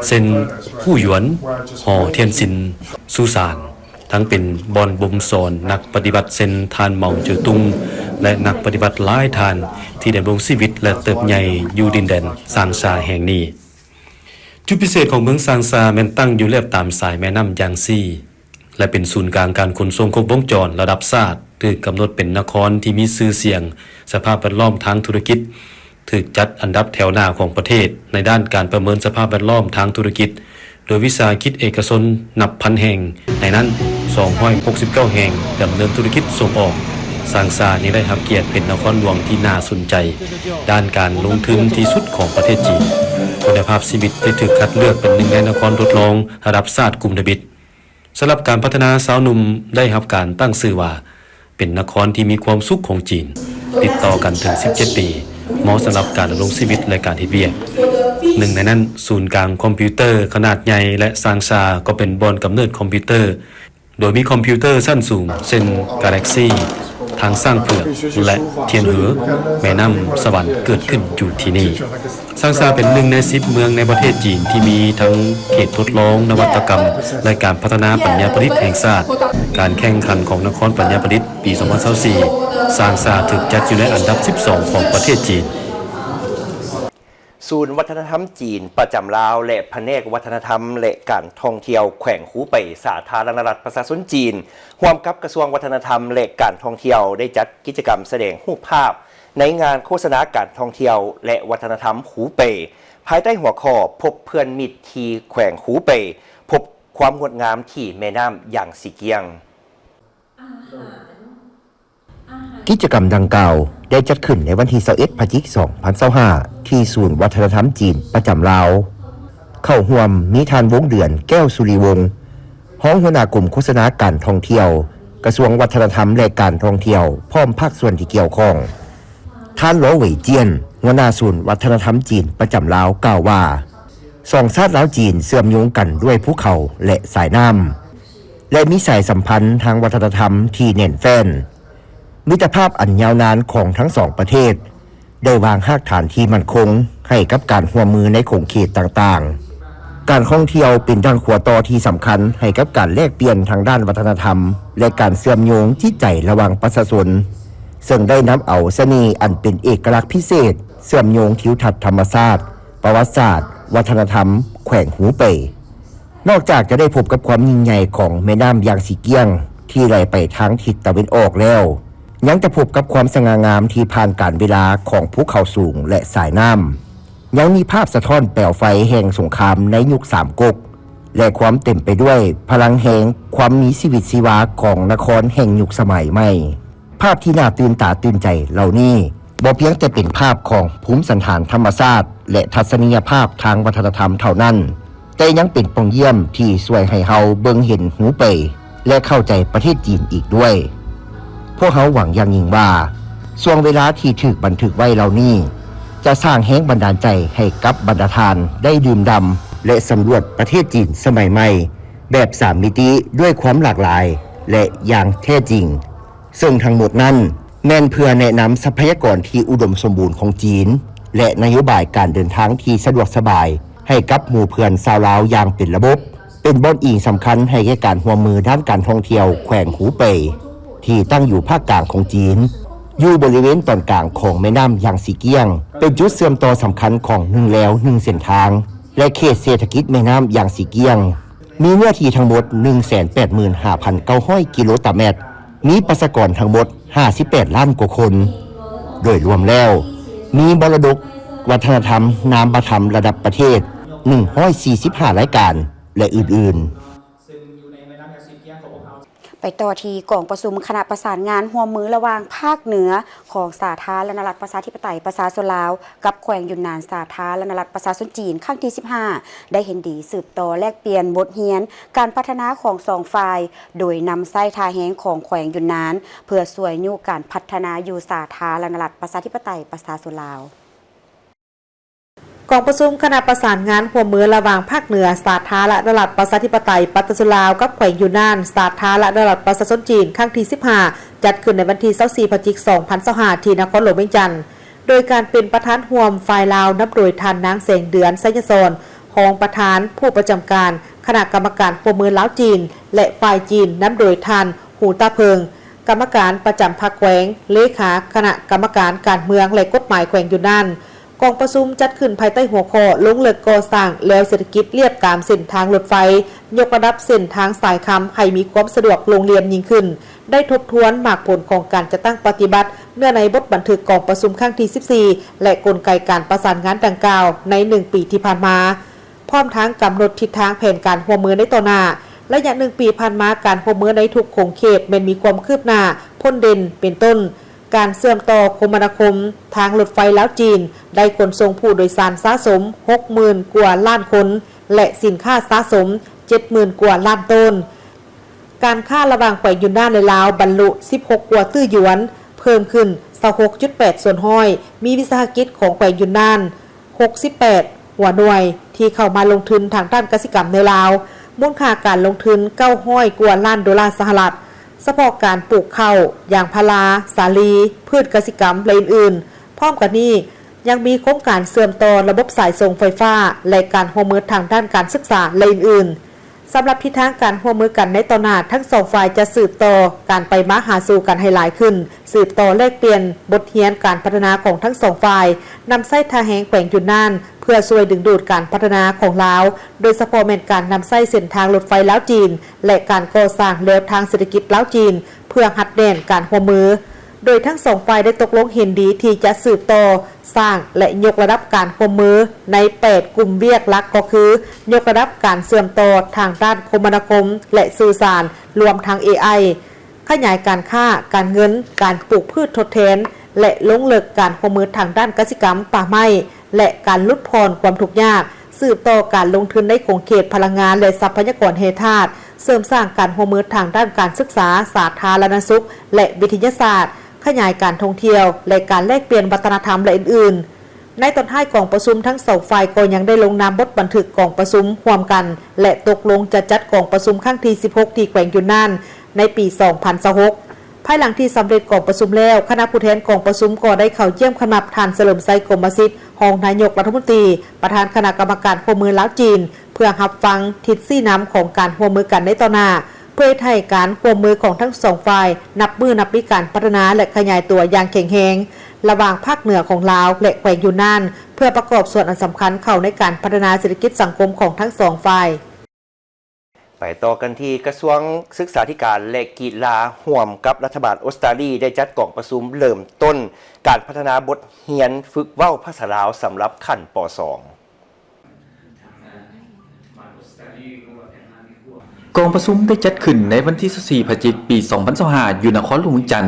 ເຊັ່ນ ອູ່ຢວນ, ຫໍທຽນຊິນ, ສຸສານ, ທັງເປັນບ່ອນບົ່ມສອນນັກປະຕິວັດ ເຊັ່ນ ທ່ານເໝົາເຈີຕຸງ ແລະ ນັກປະຕິວັດຫຼາຍທ່ານທີ່ດຳລົງຊີວິດ ແລະ ເຕີບໃຫຍ່ຢູ່ດິນແດນຊາງຊາແຫ່ງນີ້. ຈຸດພິເສດຂອງເມືອງຊາງຊາແມ່ນຕັ້ງຢູ່ລຽບຕາມສາຍແມ່ນ້ຳຢາງຊີ ແລະ ເປັນສູນກາງການຂົນສົ່ງຄົບວົງຈອນລະດັບຊາດ, ຖືກກຳນົດເປັນນະຄອນທີ່ມີຊື່ສຽງສະພາບແວດລ້ອມທາງທຸລະກິດ, ຖືກຈັດອັນດັບແຖວໜ້າຂອງປະເທດໃນດ້ານການປະເມີນສະພາບແວດລ້ອມທາງທຸລະກິດ ໂດຍວິສາຫະກິດເອກະຊົນນັບພັນແຫ່ງ, ໃນນັ້ນ ສອງຮ້ອຍຫົກສິບເກົ້າແຫ່ງດຳເນີນທຸລະກິດສົ່ງອອກ. ຊາງຊາຍັງໄດ້ຮັບກຽດເປັນນະຄອນຫຼວງທີ່ໜ້າສົນໃຈດ້ານການລົງທຶນທີ່ສຸດຂອງປະເທດຈີນ. ຄຸນນະພາບຊີວິດໄດ້ຖືກຄັດເລືອກເປັນໜຶ່ງໃນນະຄອນທົດລອງລະດັບຊາດກຸ່ມທຳອິດ. ສຳລັບການພັດທະນາຊາວໜຸ່ມໄດ້ຮັບການຕັ້ງຊື່ວ່າ ເປັນນະຄອນທີ່ມີຄວາມສຸກຂອງຈີນ, ຕິດຕໍ່ກັນເຖິງສິບເຈັດປີ, ເໝາະສຳລັບການດຳລົງຊີວິດ ແລະ ການເຮັດວຽກ. ໜຶ່ງໃນນັ້ນ, ສູນກາງຄອມພິວເຕີຂະໜາດໃຫຍ່ ແລະ ຊາງຊາກໍເປັນບ່ອນກຳເນີດຄອມພິວເຕີ ໂດຍມີຄອມພິວເຕີຊັ້ນສູງ ເຊັ່ນ ກາແລັກຊີ, ທາງຊ້າງເຜືອກ ແລະ ທຽນເຫີ, ແມ່ນ້ຳສະຫວັນເກີດຂຶ້ນຢູ່ທີ່ນີ້. ຊາງຊາເປັນໜຶ່ງໃນສິບເມືອງໃນປະເທດຈີນທີ່ມີທັງເຂດທົດລອງນະວັດຕະກຳ ແລະ ການພັດທະນາປັນຍາປະດິດແຫ່ງຊາດ. ການແຂ່ງຂັນຂອງນະຄອນປັນຍາປະດິດປີສອງພັນຊາວສີ່ ຊາງຊາຖືກຈັດຢູ່ໃນອັນດັບສິບສອງຂອງປະເທດຈີນ. ສູນວັດທະນະທຳຈີນປະຈຳລາວ ແລະ ພະແນກວັດທະນະທຳ ແລະ ການທ່ອງທ່ຽວແຂວງຄູເປຍ ສາທາລະນະລັດປະຊາຊົນຈີນ ຮ່ວມກັບກະຊວງວັດທະນະທຳ ແລະ ການທ່ອງທ່ຽວ ໄດ້ຈັດກິດຈະກຳສະແດງຮູບພາບ ໃນງານໂຄສະນາການທ່ອງທ່ຽວ ແລະ ວັດທະນະທຳຄູເປ ພາຍໃຕ້ຫົວຂໍ້ ພົບເພື່ອນມິດທີ່ແຂວງຄູເປ, ພົບຄວາມງົດງາມທີ່ແມ່ນ້ຳຢາງຊີກຽງ. ກິດຈະກຳດັ່ງກ່າວໄດ້ຈັດຂຶ້ນໃນວັນທີຊາວເອັດ ພະຈິກ ສອງພັນຊາວຫ້າ ທີ່ສູນວັດທະນະທຳຈີນປະຈຳລາວ. ເຂົ້າຮ່ວມມີທ່ານ ວົງເດືອນ ແກ້ວສຸລິວົງ, ຮອງຫົວໜ້າກົມໂຄສະນາການທ່ອງທ່ຽວ, ກະຊວງວັດທະນະທຳ ແລະ ການທ່ອງທ່ຽວ, ພ້ອມພາກສ່ວນທີ່ກ່ຽວຂ້ອງ. ທ່ານ ລໍ ເຫວີຍຈຽນ, ຫົວໜ້າສູນວັດທະນະທຳຈີນປະຈຳລາວ ກ່າວວ່າ, ສອງຊາດລາວຈີນເຊື່ອມໂຍງກັນດ້ວຍພູເຂົາ ແລະ ສາຍນ້ຳ ແລະ ມີສາຍສຳພັນທາງວັດທະນະທຳທີ່ແໜ້ນແຟ້ນ. ມິດຕະພາບອັນຍາວນານຂອງທັງສອງປະເທດ ໄດ້ວາງຮາກຖານທີ່ໝັ້ນຄົງໃຫ້ກັບການຮ່ວມມືໃນຂົງເຂດຕ່າງໆ. ການທ່ອງທ່ຽວເປັນດັ່ງຂົວຕໍ່ທີ່ສຳຄັນໃຫ້ກັບການແລກປ່ຽນທາງດ້ານວັດທະນະທຳ ແລະ ການເຊື່ອມໂຍງຈິດໃຈລະຫວ່າງປະຊາຊົນ, ເຊິ່ງໄດ້ນຳເອົາສະເໜ່ອັນເປັນເອກະລັກພິເສດ ເຊື່ອມໂຍງທິວທັດທຳມະຊາດ, ປະຫວັດສາດ, ວັດທະນະທຳແຂວງຮູເປ. ນອກຈາກຈະໄດ້ພົບກັບຄວາມຍິ່ງໃຫຍ່ຂອງແມ່ນ້ຳຢາງຊີກຽງທີ່ໄຫຼໄປທາງທິດຕາເວັນອອກແລ້ວ, ຍັງຈະພົບກັບຄວາມສະຫງ່າງາມທີ່ຜ່ານການເວລາຂອງພູເຂົາສູງ ແລະ ສາຍນ້ຳ. ຍັງມີພາບສະທ້ອນແປວໄຟແຫ່ງສົງຄາມໃນຍຸກສາມກົກ ແລະ ຄວາມເຕັມໄປດ້ວຍພະລັງແຮງຄວາມມີຊີວິດຊີວາຂອງນະຄອນແຫ່ງຍຸກສະໄໝໃໝ່. ພາບທີ່ໜ້າຕື່ນຕາຕື່ນໃຈເຫຼົ່ານີ້ ບໍ່ພຽງແຕ່ເປັນພາບຂອງພູມສັນຖານທຳມະຊາດ ແລະ ທັດສະນີຍະພາບທາງວັດທະນະທຳເທົ່ານັ້ນ, ແຕ່ຍັງເປັນປ່ອງຢ້ຽມທີ່ຊ່ວຍໃຫ້ເຮົາເບິ່ງເຫັນຮູເປ ແລະ ເຂົ້າໃຈປະເທດຈີນອີກດ້ວຍ. ພວກເຮົາຫວັງຢ່າງຍິ່ງວ່າ, ຊ່ວງເວລາທີ່ຖືກບັນທຶກໄວ້ເຫຼົ່ານີ້ ຈະສ້າງແຮງບັນດານໃຈໃຫ້ກັບບັນດາທ່ານໄດ້ດື່ມດ່ຳ ແລະ ສຳຫຼວດປະເທດຈີນສະໄໝໃໝ່ ແບບສາມມິຕິດ້ວຍຄວາມຫຼາກຫຼາຍ ແລະ ຢ່າງແທ້ຈິງ. ເຊິ່ງທັງໝົດນັ້ນ ແມ່ນເພື່ອແນະນຳຊັບພະຍາກອນທີ່ອຸດົມສົມບູນຂອງຈີນ ແລະ ນະໂຍບາຍການເດີນທາງທີ່ສະດວກສະບາຍໃຫ້ກັບໝູ່ເພື່ອນຊາວລາວຢ່າງເປັນລະບົບ, ເປັນບ່ອນອີງສຳຄັນໃຫ້ແກ່ການຮ່ວມມືດ້ານການທ່ອງທ່ຽວແຂວງຮູເປຍ ທີ່ຕັ້ງຢູ່ພາກກາງຂອງຈີນ, ຢູ່ບໍລິເວນຕອນກາງຂອງແມ່ນ້ຳຢາງຊີກຽງ, ເປັນຈຸດເຊື່ອມຕໍ່ສຳຄັນຂອງໜຶ່ງແລວໜຶ່ງເສັ້ນທາງ ແລະ ເຂດເສດຖະກິດແມ່ນ້ຳຢາງຊີກຽງ. ມີເນື້ອທີ່ທັງໝົດໜຶ່ງແສນແປດໝື່ນຫ້າພັນເກົ້າຮ້ອຍກິໂລຕາແມັດ, ມີປະຊາກອນທັງໝົດຫ້າສິບແປດລ້ານກວ່າຄົນ. ໂດຍລວມແລ້ວ ມີມໍລະດົກວັດທະນະທຳນາມປະທຳລະດັບປະເທດໜຶ່ງຮ້ອຍສີ່ສິບຫ້າລາຍການ ແລະ ອື່ນໆ. ໄປຕໍ່ທີ່ກອງປະຊຸມຄະນະປະສານງານຮ່ວມມືລະຫວ່າງພາກເໜືອຂອງສາທາລະນະລັດປະຊາທິປະໄຕປະຊາຊົນລາວ ກັບແຂວງຢຸນນານສາທາລະນະລັດປະຊາຊົນຈີນ ຄັ້ງທີສິບຫ້າ ໄດ້ເຫັນດີສືບຕໍ່ແລກປ່ຽນບົດຮຽນການພັດທະນາຂອງສອງຝ່າຍ, ໂດຍນຳໃຊ້ທ່າແຮງຂອງແຂວງຢຸນນານ ເພື່ອຊ່ວຍຍູ້ການພັດທະນາຢູ່ສາທາລະນະລັດປະຊາທິປະໄຕປະຊາຊົນລາວ. ກອງປະຊຸມຄະນະປະສານງານຮ່ວມມືລະຫວ່າງພາກເໜືອສາທາລະນະລັດປະຊາທິປະໄຕປະຊາຊົນລາວ ກັບແຂວງຢຸນນານສາທາລະນະລັດປະຊາຊົນຈີນ ຄັ້ງທີສິບຫ້າ ຈັດຂຶ້ນໃນວັນທີຊາວສີ່ ພະຈິກ ສອງພັນຊາວຫ້າ ທີ່ນະຄອນຫຼວງວຽງຈັນ. ໂດຍການເປັນປະທານຮ່ວມຝ່າຍລາວ ນຳໂດຍທ່ານນາງ ແສງເດືອນ ໄຊຍະສອນ ຮອງປະທານຜູ້ປະຈຳການຄະນະກຳມະການຮ່ວມມືລາວ-ຈີນ ແລະ ຝ່າຍຈີນ ນຳໂດຍທ່ານ ຫູຕາເພິງ ກຳມະການປະຈຳພັກແຂວງ, ເລຂາຄະນະກຳມະການການເມືອງ ແລະ ກົດໝາຍແຂວງຢຸນນານ. ກອງປະຊຸມຈັດຂຶ້ນພາຍໃຕ້ຫົວຂໍ້ ລົງເລິກກໍ່ສ້າງແລວເສດຖະກິດລຽບຕາມເສັ້ນທາງລົດໄຟ, ຍົກລະດັບເສັ້ນທາງສາຍຄຳໃຫ້ມີຄວາມສະດວກໂລ່ງລ່ຽມຍິ່ງຂຶ້ນ, ໄດ້ທົບທວນໝາກຜົນຂອງການຈັດຕັ້ງປະຕິບັດເນື້ອໃນບົດບັນທຶກກອງປະຊຸມຄັ້ງທີສິບສີ່ ແລະ ກົນໄກການປະສານງານດັ່ງກ່າວໃນໜຶ່ງປີທີ່ຜ່ານມາ, ພ້ອມທັງກຳນົດທິດທາງແຜນການຮ່ວມມືໃນຕໍ່ໜ້າ. ໄລຍະໜຶ່ງປີຜ່ານມາ, ການຮ່ວມມືໃນທຸກຂົງເຂດແມ່ນມີຄວາມຄືບໜ້າພົ້ນເດັ່ນ ເປັນຕົ້ນ ການເຊື່ອມຕໍ່ຄົມມະນາຄົມທາງລົດໄຟລາວ-ຈີນ ໄດ້ຂົນສົ່ງຜູ້ໂດຍສານສະສົມຫົກໝື່ນກວ່າລ້ານຄົນ ແລະ ສິນຄ້າສະສົມເຈັດໝື່ນກວ່າລ້ານໂຕນ. ການຄ້າລະຫວ່າງແຂວງຢຸນນານ ແລະ ລາວ ບັນລຸສິບຫົກກວ່າຕື້ຢວນ, ເພີ່ມຂຶ້ນຊາວຫົກຈຸດແປດສ່ວນຮ້ອຍ, ມີວິສາຫະກິດຂອງແຂວງຢຸນນານ ຫົກສິບແປດຫົວໜ່ວຍທີ່ເຂົ້າມາລົງທຶນທາງດ້ານກະສິກຳໃນລາວ, ມູນຄ່າການລົງທຶນເກົ້າຮ້ອຍກວ່າລ້ານໂດລາສະຫະລັດ, ສະເພາະການປູກເຂົ້າ, ຢາງພາລາ, ສາລີ, ພືດກະສິກຳ ແລະ ອື່ນໆ. ພ້ອມກັນນີ້ ຍັງມີໂຄງການເຊື່ອມຕໍ່ລະບົບສາຍສົ່ງໄຟຟ້າ ແລະ ການຮ່ວມມືທາງດ້ານການສຶກສາ ແລະ ອື່ນໆ. ສຳລັບທິດທາງການຮ່ວມມືກັນໃນຕໍ່ໜ້າ, ທັງສອງຝ່າຍຈະສືບຕໍ່ການໄປມາຫາສູ່ກັນໃຫ້ຫຼາຍຂຶ້ນ, ສືບຕໍ່ແລກປ່ຽນບົດຮຽນການພັດທະນາຂອງທັງສອງຝ່າຍ, ນຳໃຊ້ທ່າແຮງແຂວງຢຸນນານເພື່ອຊ່ວຍດຶງດູດການພັດທະນາຂອງລາວ, ໂດຍສະເພາະແມ່ນການນຳໃຊ້ເສັ້ນທາງລົດໄຟລາວ-ຈີນ ແລະ ການກໍ່ສ້າງແນວທາງເສດຖະກິດລາວ-ຈີນ ເພື່ອຮັດແໜ້ນການຮ່ວມມື. ໂດຍທັງສອງຝ່າຍໄດ້ຕົກລົງເຫັນດີທີ່ຈະສືບຕໍ່ ສ້າງ ແລະ ຍົກລະດັບການຮ່ວມມືໃນແປດກຸ່ມວຽກຫຼັກ ກໍຄື ຍົກລະດັບການເຊື່ອມຕໍ່ທາງດ້ານຄົມມະນາຄົມ ແລະ ສື່ສານ, ລວມທັງ ເອໄອ, ຂະຫຍາຍການຄ້າ, ການເງິນ, ການປູກພືດທົດແທນ ແລະ ລົງເລິກການຮ່ວມມືທາງດ້ານກະສິກຳ, ປ່າໄມ້ ແລະ ການຫຼຸດຜ່ອນຄວາມທຸກຍາກ, ສືບຕໍ່ການລົງທຶນໃນຂົງເຂດພະລັງງານ ແລະ ຊັບພະຍາກອນແຮ່ທາດ, ເສີມສ້າງການຮ່ວມມືທາງດ້ານການສຶກສາ, ສາທາລະນະສຸກ ແລະ ວິທະຍາສາດ, ຂະຫຍາຍການທ່ອງທ່ຽວ ແລະ ການແລກປ່ຽນວັດທະນະທຳ ແລະ ອື່ນໆ. ໃນຕອນທ້າຍກອງປະຊຸມ, ທັງສອງຝ່າຍກໍຍັງໄດ້ລົງນາມບົດບັນທຶກກອງປະຊຸມຮ່ວມກັນ ແລະ ຕົກລົງຈະຈັດກອງປະຊຸມຄັ້ງທີສິບຫົກ ທີ່ແຂວງຢຸນນານ ໃນປີສອງພັນຊາວຫົກ. ພາຍຫຼັງທີ່ສຳເລັດກອງປະຊຸມແລ້ວ, ຄະນະຜູ້ແທນກອງປະຊຸມກໍໄດ້ເຂົ້າຢ້ຽມຄຳນັບທ່ານ ສະເຫຼີມໄຊ ກົມມະສິດ ຮອງນາຍົກລັດຖະມົນຕີ, ປະທານຄະນະກຳມະການຮ່ວມມືລາວ-ຈີນ ເພື່ອຮັບຟັງທິດຊີ້ນຳຂອງການຮ່ວມມືກັນໃນຕໍ່ໜ້າ, ເພື່ອເຮັດໃຫ້ການຮ່ວມມືຂອງທັງສອງຝ່າຍນັບມື້ນັບມີການພັດທະນາ ແລະ ຂະຫຍາຍຕົວຢ່າງແຂງແຮງ ລະຫວ່າງພາກເໜືອຂອງລາວ ແລະ ແຂວງຢຸນນານ ເພື່ອປະກອບສ່ວນອັນສຳຄັນເຂົ້າໃນການພັດທະນາເສດຖະກິດສັງຄົມຂອງທັງສອງຝ່າຍ. ໄປຕໍ່ກັນທີ່ກະຊວງສຶກສາທິການ ແລະ ກິລາ ຮ່ວມກັບລັດຖະບານອົດສະຕາລີ ໄດ້ຈັດກອງປະຊຸມເລີ່ມຕົ້ນການພັດທະນາບົດຮຽນຝຶກເວົ້າພາສາລາວສຳລັບຂັ້ນ ປ.ສອງ. ກອງປະຊຸມໄດ້ຈັດຂຶ້ນໃນວັນທີຊາວສີ່ ພະຈິກ ປີສອງພັນຊາວຫ້າ ຢູ່ນະຄອນຫຼວງວຽງຈັນ.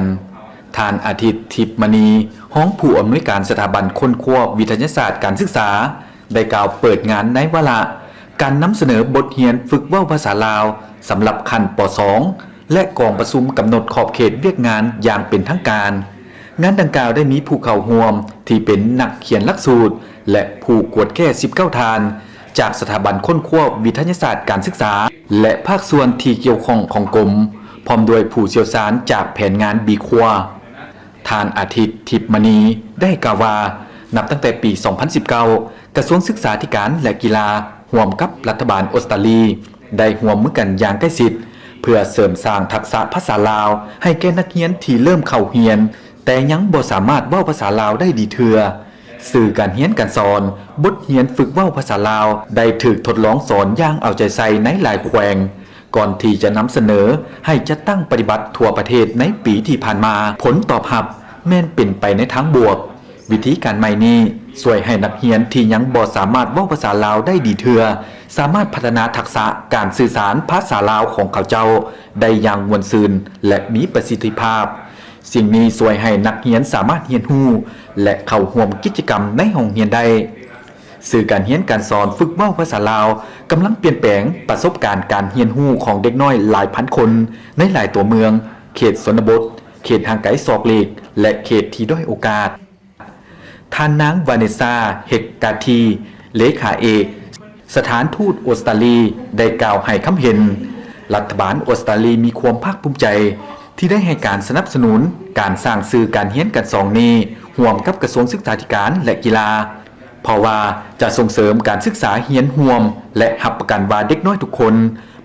ທ່ານ ອາທິດ ທິບມະນີ ຮອງຜູ້ອຳນວຍການສະຖາບັນຄົ້ນຄວ້າວິທະຍາສາດການສຶກສາ ໄດ້ກ່າວເປີດງານໃນວາລະ ການນຳສະເໜີບົດຮຽນຝຶກເວົ້າພາສາລາວສຳລັບຂັ້ນ ປ.ສອງ ແລະ ກອງປະຊຸມກຳນົດຂອບເຂດວຽກງານຢ່າງເປັນທາງການ. ງານດັ່ງກ່າວໄດ້ມີຜູ້ເຂົ້າຮ່ວມທີ່ເປັນນັກຂຽນຫຼັກສູດ ແລະ ຜູ້ກວດແກ້ສິບເກົ້າທ່ານ ຈາກສະຖາບັນຄົ້ນຄວ້າວິທະຍາສາດການສຶກສາ ແລະ ພາກສ່ວນທີ່ກ່ຽວຂ້ອງຂອງກົມ, ພ້ອມດ້ວຍຜູ້ຊ່ຽວຊານຈາກແຜນງານບີຄວາ. ທ່ານອາທິດ ທິບມະນີ ໄດ້ກ່າວວ່າ ນັບຕັ້ງແຕ່ປີສອງພັນສິບເກົ້າ ກະຊວງສຶກສາທິການ ແລະ ກິລາ ຮ່ວມກັບລັດຖະບານອົດສະຕາລີ ໄດ້ຮ່ວມມືກັນຢ່າງໃກ້ຊິດ ເພື່ອເສີມສ້າງທັກສະພາສາລາວໃຫ້ແກ່ນັກຮຽນທີ່ເລີ່ມເຂົ້າຮຽນ ແຕ່ຍັງບໍ່ສາມາດເວົ້າພາສາລາວໄດ້ດີເທື່ອ. ສື່ການຮຽນການສອນ, ບົດຮຽນຝຶກເວົ້າພາສາລາວ ໄດ້ຖືກທົດລອງສອນຢ່າງເອົາໃຈໃສ່ໃນຫຼາຍແຂວງ ກ່ອນທີ່ຈະນຳສະເໜີໃຫ້ຈັດຕັ້ງປະຕິບັດທົ່ວປະເທດໃນປີທີ່ຜ່ານມາ. ຜົນຕອບຮັບແມ່ນເປັນໄປໃນທາງບວກ. ວິທີການໃໝ່ນີ້ຊ່ວຍໃຫ້ນັກຮຽນທີ່ຍັງບໍ່ສາມາດເວົ້າພາສາລາວໄດ້ດີເທື່ອ ສາມາດພັດທະນາທັກສະການສື່ສານພາສາລາວຂອງເຂົາເຈົ້າໄດ້ຢ່າງມ່ວນຊື່ນ ແລະ ມີປະສິດທິພາບ. ສິ່ງນີ້ຊ່ວຍໃຫ້ນັກຮຽນສາມາດຮຽນຮູ້ ແລະ ເຂົ້າຮ່ວມກິດຈະກຳໃນຫ້ອງຮຽນໄດ້. ສື່ການຮຽນການສອນຝຶກເວົ້າພາສາລາວກຳລັງປ່ຽນແປງປະສົບການການຮຽນຮູ້ຂອງເດັກນ້ອຍຫຼາຍພັນຄົນໃນຫຼາຍຕົວເມືອງ, ເຂດຊົນນະບົດ, ເຂດຫ່າງໄກສອກຫຼີກ ແລະ ເຂດທີ່ດ້ອຍໂອກາດ. ທ່ານນາງ ວາເນຊາ ເຮັກກາທີ ເລຂາເອກສະຖານທູດອົດສະຕາລີ ໄດ້ກ່າວໃຫ້ຄຳເຫັນ, ລັດຖະບານອົດສະຕາລີມີຄວາມພາກພູມໃຈທີ່ໄດ້ໃຫ້ການສະໜັບສະໜູນການສ້າງສື່ການຮຽນການສອນນີ້ ຮ່ວມກັບກະຊວງສຶກສາທິການ ແລະ ກິລາ ເພາະວ່າຈະສົ່ງເສີມການສຶກສາຮຽນຮ່ວມ ແລະ ຮັບປະກັນວ່າເດັກນ້ອຍທຸກຄົນ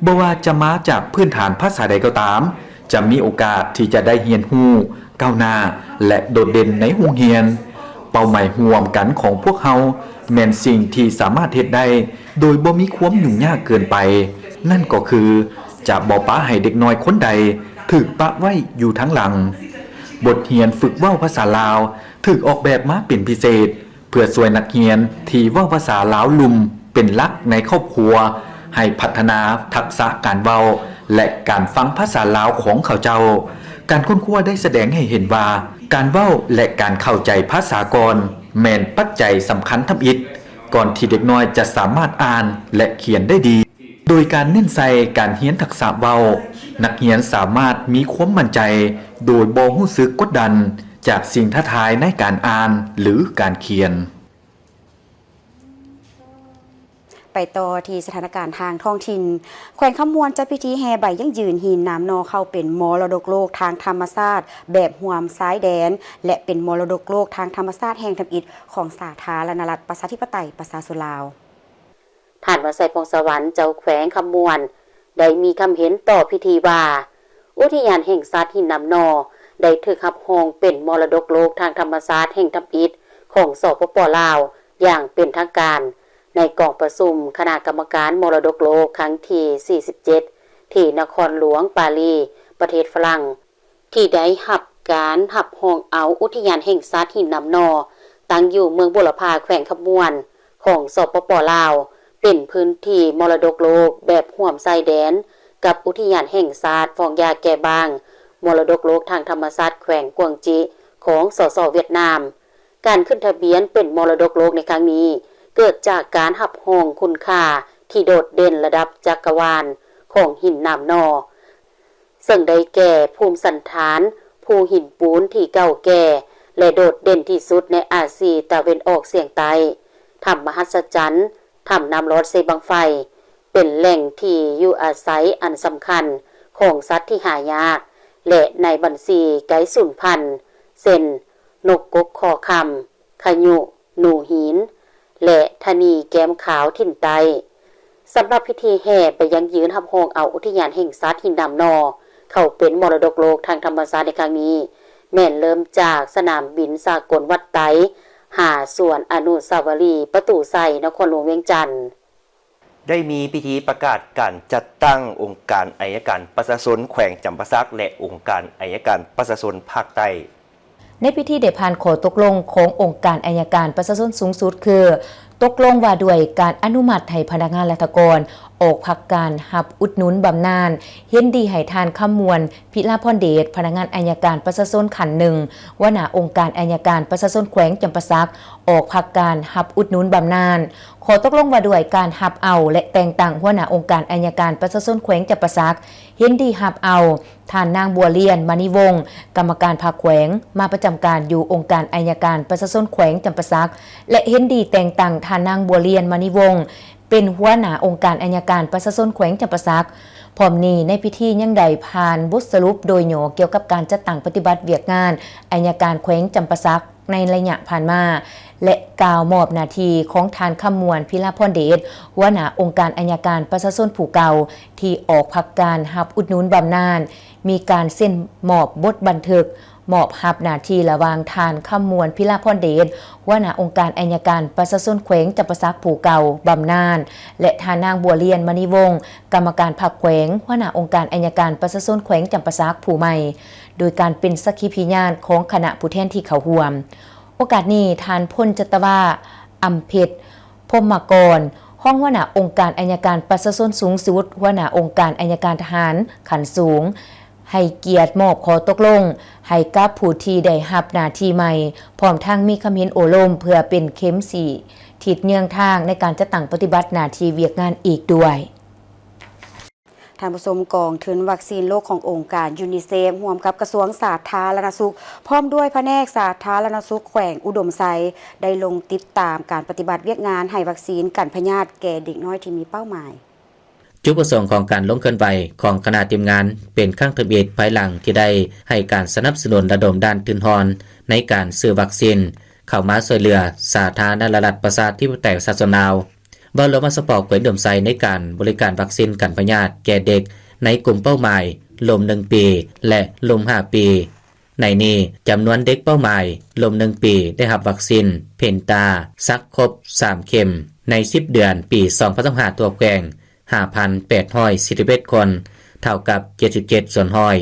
ບໍ່ວ່າຈະມາຈາກພື້ນຖານພາສາໃດກໍຕາມ ຈະມີໂອກາດທີ່ຈະໄດ້ຮຽນຮູ້, ກ້າວໜ້າ ແລະ ໂດດເດັ່ນໃນໂຮງຮຽນ. ເປົ້າໝາຍຮ່ວມກັນຂອງພວກເຮົາແມ່ນສິ່ງທີ່ສາມາດເຮັດໄດ້ໂດຍບໍ່ມີຄວາມຫຍຸ້ງຍາກເກີນໄປ, ນັ້ນກໍຄືຈະບໍ່ປະໃຫ້ເດັກນ້ອຍຄົນໃດຖືກປະໄວ້ຢູ່ທາງຫຼັງ. ບົດຮຽນຝຶກເວົ້າພາສາລາວຖືກອອກແບບມາເປັນພິເສດ ເພື່ອຊ່ວຍນັກຮຽນທີ່ເວົ້າພາສາລາວລຸ່ມເປັນຫຼັກໃນຄອບຄົວ ໃຫ້ພັດທະນາທັກສະການເວົ້າ ແລະ ການຟັງພາສາລາວຂອງເຂົາເຈົ້າ. ການຄົ້ນຄວ້າໄດ້ສະແດງໃຫ້ເຫັນວ່າ ການເວົ້າ ແລະ ການເຂົ້າໃຈພາສາກ່ອນ ແມ່ນປັດໄຈສຳຄັນທຳອິດ ກ່ອນທີ່ເດັກນ້ອຍຈະສາມາດອ່ານ ແລະ ຂຽນໄດ້ດີ. ໂດຍການເນັ້ນໃສ່ການຮຽນທັກສະເວົ້າ, ນັກຮຽນສາມາດມີຄວາມໝັ້ນໃຈໂດຍບໍ່ຮູ້ສຶກກົດດັນຈາກສິ່ງທ້າທາຍໃນການອ່ານ ຫຼື ການຂຽນ. ໄປຕໍ່ທີ່ສະຖານະການທາງທ້ອງຖິ່ນ. ແຂວງຄຳມ່ວນຈັດພິທີແຫ່ໃບຢັ້ງຢືນຫີນໜາມໜໍ່ເຂົ້າເປັນມໍລະດົກໂລກທາງທຳມະຊາດແບບຮ່ວມຊາຍແດນ ແລະ ເປັນມໍລະດົກໂລກທາງທຳມະຊາດແຫ່ງທຳອິດຂອງສາທາລະນະລັດປະຊາທິປະໄຕປະຊາຊົນລາວ. ທ່ານ ວັນໄຊ ພອງສະຫວັນ ເຈົ້າແຂວງຄຳມ່ວນ ໄດ້ມີຄຳເຫັນຕໍ່ພິທີວ່າ ອຸທິຍານແຫ່ງຊາດຫີນໜາມໜໍ່ ໄດ້ຖືກຮັບຮອງເປັນມໍລະດົກໂລກທາງທຳມະຊາດແຫ່ງທຳອິດຂອງ ສປປ ລາວ ຢ່າງເປັນທາງການ ໃນກອງປະຊຸມຄະນະກຳມະການມໍລະດົກໂລກຄັ້ງທີສີ່ສິບເຈັດ ທີ່ນະຄອນຫຼວງປາຣີ ປະເທດຝຣັ່ງ. ທີ່ໄດ້ຮັບການຮັບຮອງເອົາອຸທິຍານແຫ່ງຊາດຫີນໜາມໜໍ່ ຕັ້ງຢູ່ເມືອງບົວລະພາ ແຂວງຄຳມ່ວນ ຂອງ ສປປ ລາວ ເປັນພື້ນທີ່ມໍລະດົກໂລກແບບຮ່ວມຊາຍແດນກັບອຸທິຍານແຫ່ງຊາດຟອງຢາແກ່ບ້າງ, ມໍລະດົກໂລກທາງທຳມະຊາດແຂວງກວາງຈິ ຂອງ ສສ ຫວຽດນາມ. ການຂຶ້ນທະບຽນເປັນມໍລະດົກໂລກໃນຄັ້ງນີ້ ເກີດຈາກການຮັບຮອງຄຸນຄ່າທີ່ໂດດເດັ່ນລະດັບຈັກກະວານຂອງຫີນໜາມໜໍ່ ເຊິ່ງໄດ້ແກ່ພູມສັນຖານພູຫີນປູນທີ່ເກົ່າແກ່ ແລະ ໂດດເດັ່ນທີ່ສຸດໃນອາຊີຕາເວັນອອກສຽງໃຕ້, ຖ້ຳມະຫັດສະຈັນ, ຖ້ຳນ້ຳລອດເຊບັ້ງໄຟ, ເປັນແຫຼ່ງທີ່ຢູ່ອາໄສອັນສຳຄັນຂອງສັດທີ່ຫາຍາກ ແລະ ໃນບັນຊີໃກ້ສູນພັນ ເຊັ່ນ ນົກກົກຄໍຄຳ, ຂະຍຸ, ໜູຫີນ ແລະ ທະນີແກ້ມຂາວຖິ່ນໃຕ້. ສຳລັບພິທີແຫ່ໄປຢັ້ງຢືນຮັບຮອງເອົາອຸທິຍານແຫ່ງຊາດຫີນໜາມໜໍ່ ເຂົ້າເປັນມໍລະດົກໂລກທາງທຳມະຊາດໃນຄັ້ງນີ້ ແມ່ນເລີ່ມຈາກສະໜາມບິນສາກົນວັດໄຕ ຫາສວນອະນຸສາວະລີປະຕູໄຊ ນະຄອນຫຼວງວຽງຈັນ. ໄດ້ມີພິທີປະກາດການຈັດຕັ້ງອົງການໄອຍະການປະຊາຊົນແຂວງຈຳປາສັກ ແລະ ອົງການໄອຍະການປະຊາຊົນພາກໃຕ້. ໃນພິທີໄດ້ຜ່ານຂໍ້ຕົກລົງຂອງອົງການໄອຍະການປະຊາຊົນສູງສຸດ ຄື ຕົກລົງວ່າດ້ວຍການອະນຸມັດໃຫ້ພະນັກງານລັດຖະກອນ ອອກພັກການຮັບອຸດໜູນບຳນານ, ເຫັນດີໃຫ້ທ່ານ ຄຳມ່ວນ ພິລາພອນເດດ ພະນັກງານອັຍການປະຊາຊົນຂັ້ນໜຶ່ງ ຫົວໜ້າອົງການອັຍການປະຊາຊົນແຂວງຈຳປາສັກ ອອກພັກການຮັບອຸດໜູນບຳນານ. ຂໍ້ຕົກລົງວ່າດ້ວຍການຮັບເອົາ ແລະ ແຕ່ງຕັ້ງຫົວໜ້າອົງການອັຍການປະຊາຊົນແຂວງຈຳປາສັກ ເຫັນດີຮັບເອົາ ທ່ານນາງ ບົວລຽນ ມະນີວົງ ກຳມະການພັກແຂວງ ມາປະຈຳການຢູ່ອົງການອັຍການປະຊາຊົນແຂວງຈຳປາສັກ ແລະ ເຫັນດີແຕ່ງຕັ້ງທ່ານນາງ ບົວລຽນ ມະນີວົງ ເປັນຫົວໜ້າອົງການອັຍການປະຊາຊົນແຂວງຈຳປາສັກ. ພ້ອມນີ້ໃນພິທີຍັງໄດ້ຜ່ານບົດສະຫຼຸບໂດຍຫຍໍ້ກ່ຽວກັບການຈັດຕັ້ງປະຕິບັດວຽກງານອັຍການແຂວງຈຳປາສັກ ໃນໄລຍະຜ່ານມາ ແລະ ກ່າວມອບໜ້າທີ່ຂອງທ່ານ ຄຳມ່ວນ ພິລາພອນເດດ ຫົວໜ້າອົງການອັຍການປະຊາຊົນຜູ້ເກົ່າ ທີ່ອອກພັກການຮັບອຸດໜູນບຳນານ, ມີການເຊັນມອບບົດບັນທຶກມອບຮັບໜ້າທີ່ລະຫວ່າງທ່ານ ຄຳມ່ວນ ພິລາພອນເດດ ຫົວໜ້າອົງການອັຍການປະຊາຊົນແຂວງຈຳປາສັກຜູ້ເກົ່າບຳນານ ແລະ ທ່ານນາງ ບົວລຽນ ມະນີວົງ ກຳມະການພັກແຂວງ ຫົວໜ້າອົງການອັຍການປະຊາຊົນແຂວງຈຳປາສັກຜູ້ໃໝ່ ໂດຍການເປັນສັກຂີພິຍານຂອງຄະນະຜູ້ແທນທີ່ເຂົ້າຮ່ວມ. ໂອກາດນີ້ ທ່ານ ພົນຈັດຕະວາ ອຳເພັດ ພົມມະກອນ ຮອງຫົວໜ້າອົງການອັຍການປະຊາຊົນສູງສຸດ, ຫົວໜ້າອົງການອັຍການທະຫານຂັ້ນສູງ ໃຫ້ກຽດມອບຂໍ້ຕົກລົງໃຫ້ກັບຜູ້ທີ່ໄດ້ຮັບໜ້າທີ່ໃໝ່, ພ້ອມທັງມີຄຳເຫັນໂອ້ລົມເພື່ອເປັນເຂັມຊີ້ທິດເຍືອງທາງໃນການຈັດຕັ້ງປະຕິບັດໜ້າທີ່ວຽກງານອີກດ້ວຍ. ທ່ານຜູ້ຊົມ, ກອງທຶນວັກຊີນໂລກຂອງອົງການຢູນິເຊຟ ຮ່ວມກັບກະຊວງສາທາລະນະສຸກ ພ້ອມດ້ວຍພະແນກສາທາລະນະສຸກແຂວງອຸດົມໄຊ ໄດ້ລົງຕິດຕາມການປະຕິບັດວຽກງານໃຫ້ວັກຊີນກັນພະຍາດແກ່ເດັກນ້ອຍທີ່ມີເປົ້າໝາຍ. ຈຸດປະສົງຂອງການລົງເຄື່ອນໄຫວຂອງຄະນະທີມງານເປັນຄັ້ງທຳອິດ ພາຍຫຼັງທີ່ໄດ້ໃຫ້ການສະໜັບສະໜູນລະດົມດ້ານທຶນຮອນໃນການຊື້ວັກຊີນເຂົ້າມາຊ່ວຍເຫຼືອສາທາລະນະລັດປະຊາທິປະໄຕປະຊາຊົນລາວ. ເວົ້າລວມມາສະເພາະແຂວງອຸດົມໄຊໃນການບໍລິການວັກຊີນກັນພະຍາດແກ່ເດັກໃນກຸ່ມເປົ້າໝາຍ ລຸ່ມໜຶ່ງປີ ແລະ ລຸ່ມຫ້າປີ. ໃນນີ້ ຈຳນວນເດັກເປົ້າໝາຍ ລຸ່ມໜຶ່ງປີ ໄດ້ຮັບວັກຊີນເພັນຕາ ສັກຄົບສາມເຂັມໃນສິບເດືອນປີສອງພັນຊາວຫ້າ ທົ່ວແຂວງ ຫ້າພັນແປດຮ້ອຍສີ່ສິບເອັດຄົນ ເທົ່າກັບເຈັດສິບເຈັດສ່ວນຮ້ອຍ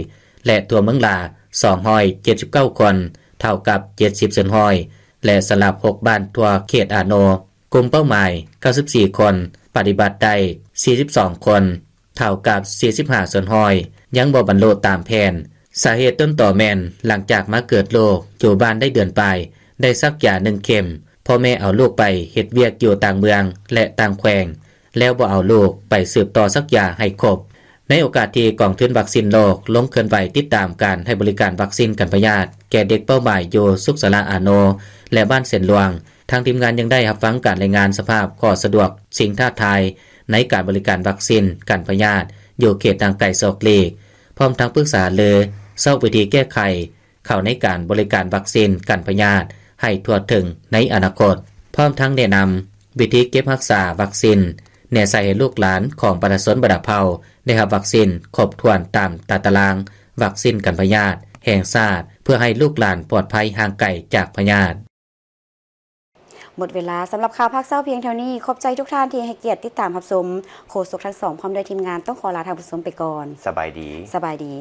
ແລະ ທົ່ວເມືອງຫຼາ ສອງຮ້ອຍເຈັດສິບເກົ້າຄົນ ເທົ່າກັບເຈັດສິບສ່ວນຮ້ອຍ ແລະ ສຳລັບຫົກບ້ານທົ່ວເຂດອາໂນ ກຸ່ມເປົ້າໝາຍເກົ້າສິບສີ່ຄົນ ປະຕິບັດໄດ້ສີ່ສິບສອງຄົນ ເທົ່າກັບສີ່ສິບຫ້າສ່ວນຮ້ອຍ ຍັງບໍ່ບັນລຸຕາມແຜນ. ສາເຫດຕົ້ນຕໍແມ່ນ ຫຼັງຈາກມາເກີດລູກຢູ່ບ້ານໄດ້ເດືອນປາຍ ໄດ້ສັກຢາໜຶ່ງເຂັມ, ພໍ່ແມ່ເອົາລູກໄປເຮັດວຽກຢູ່ຕ່າງເມືອງ ແລະ ຕ່າງແຂວງ ແລ້ວບໍ່ເອົາລູກໄປສືບຕໍ່ສັກຢາໃຫ້ຄົບ. ໃນໂອກາດທີ່ກອງທຶນວັກຊີນໂລກລົງເຄື່ອນໄຫວຕິດຕາມການໃຫ້ບໍລິການວັກຊີນກັນພະຍາດແກ່ເດັກເປົ້າໝາຍຢູ່ສຸກສາລາອາໂນ ແລະ ບ້ານເຊນຫຼວງ, ທາງທີມງານຍັງໄດ້ຮັບຟັງການລາຍງານສະພາບຂໍ້ສະດວກ, ສິ່ງທ້າທາຍໃນການບໍລິການວັກຊີນກັນພະຍາດຢູ່ເຂດຫ່າງໄກສອກຫຼີກ, ພ້ອມທັງປຶກສາຫາລືຊອກວິທີແກ້ໄຂ ເຂົ້າໃນການບໍລິການວັກຊີນກັນພະຍາດໃຫ້ທົ່ວເຖິງໃນອະນາຄົດ, ພ້ອມທັງແນະນຳວິທີເກັບຮັກສາວັກຊີນ, ແນໃສ່ໃຫ້ລູກຫຼານຂອງປະຊາຊົນບັນດາເຜົ່າໄດ້ຮັບວັກຊີນຄົບຖ້ວນຕາມຕາຕະລາງວັກຊີນກັນພະຍາດແຫ່ງຊາດ ເພື່ອໃຫ້ລູກຫຼານປອດໄພຫ່າງໄກຈາກພະຍາດ. ໝົດເວລາສຳລັບຂ່າວພາກເຊົ້າພຽງເທົ່ານີ້. ຂອບໃຈທຸກທ່ານທີ່ໃຫ້ກຽດຕິດຕາມຮັບຊົມ. ໂຄສົກທັງສອງ ພ້ອມດ້ວຍທີມງານ ຕ້ອງຂໍລາທ່ານຜູ້ຊົມໄປກ່ອນ. ສະບາຍດີ. ສະບາຍດີ.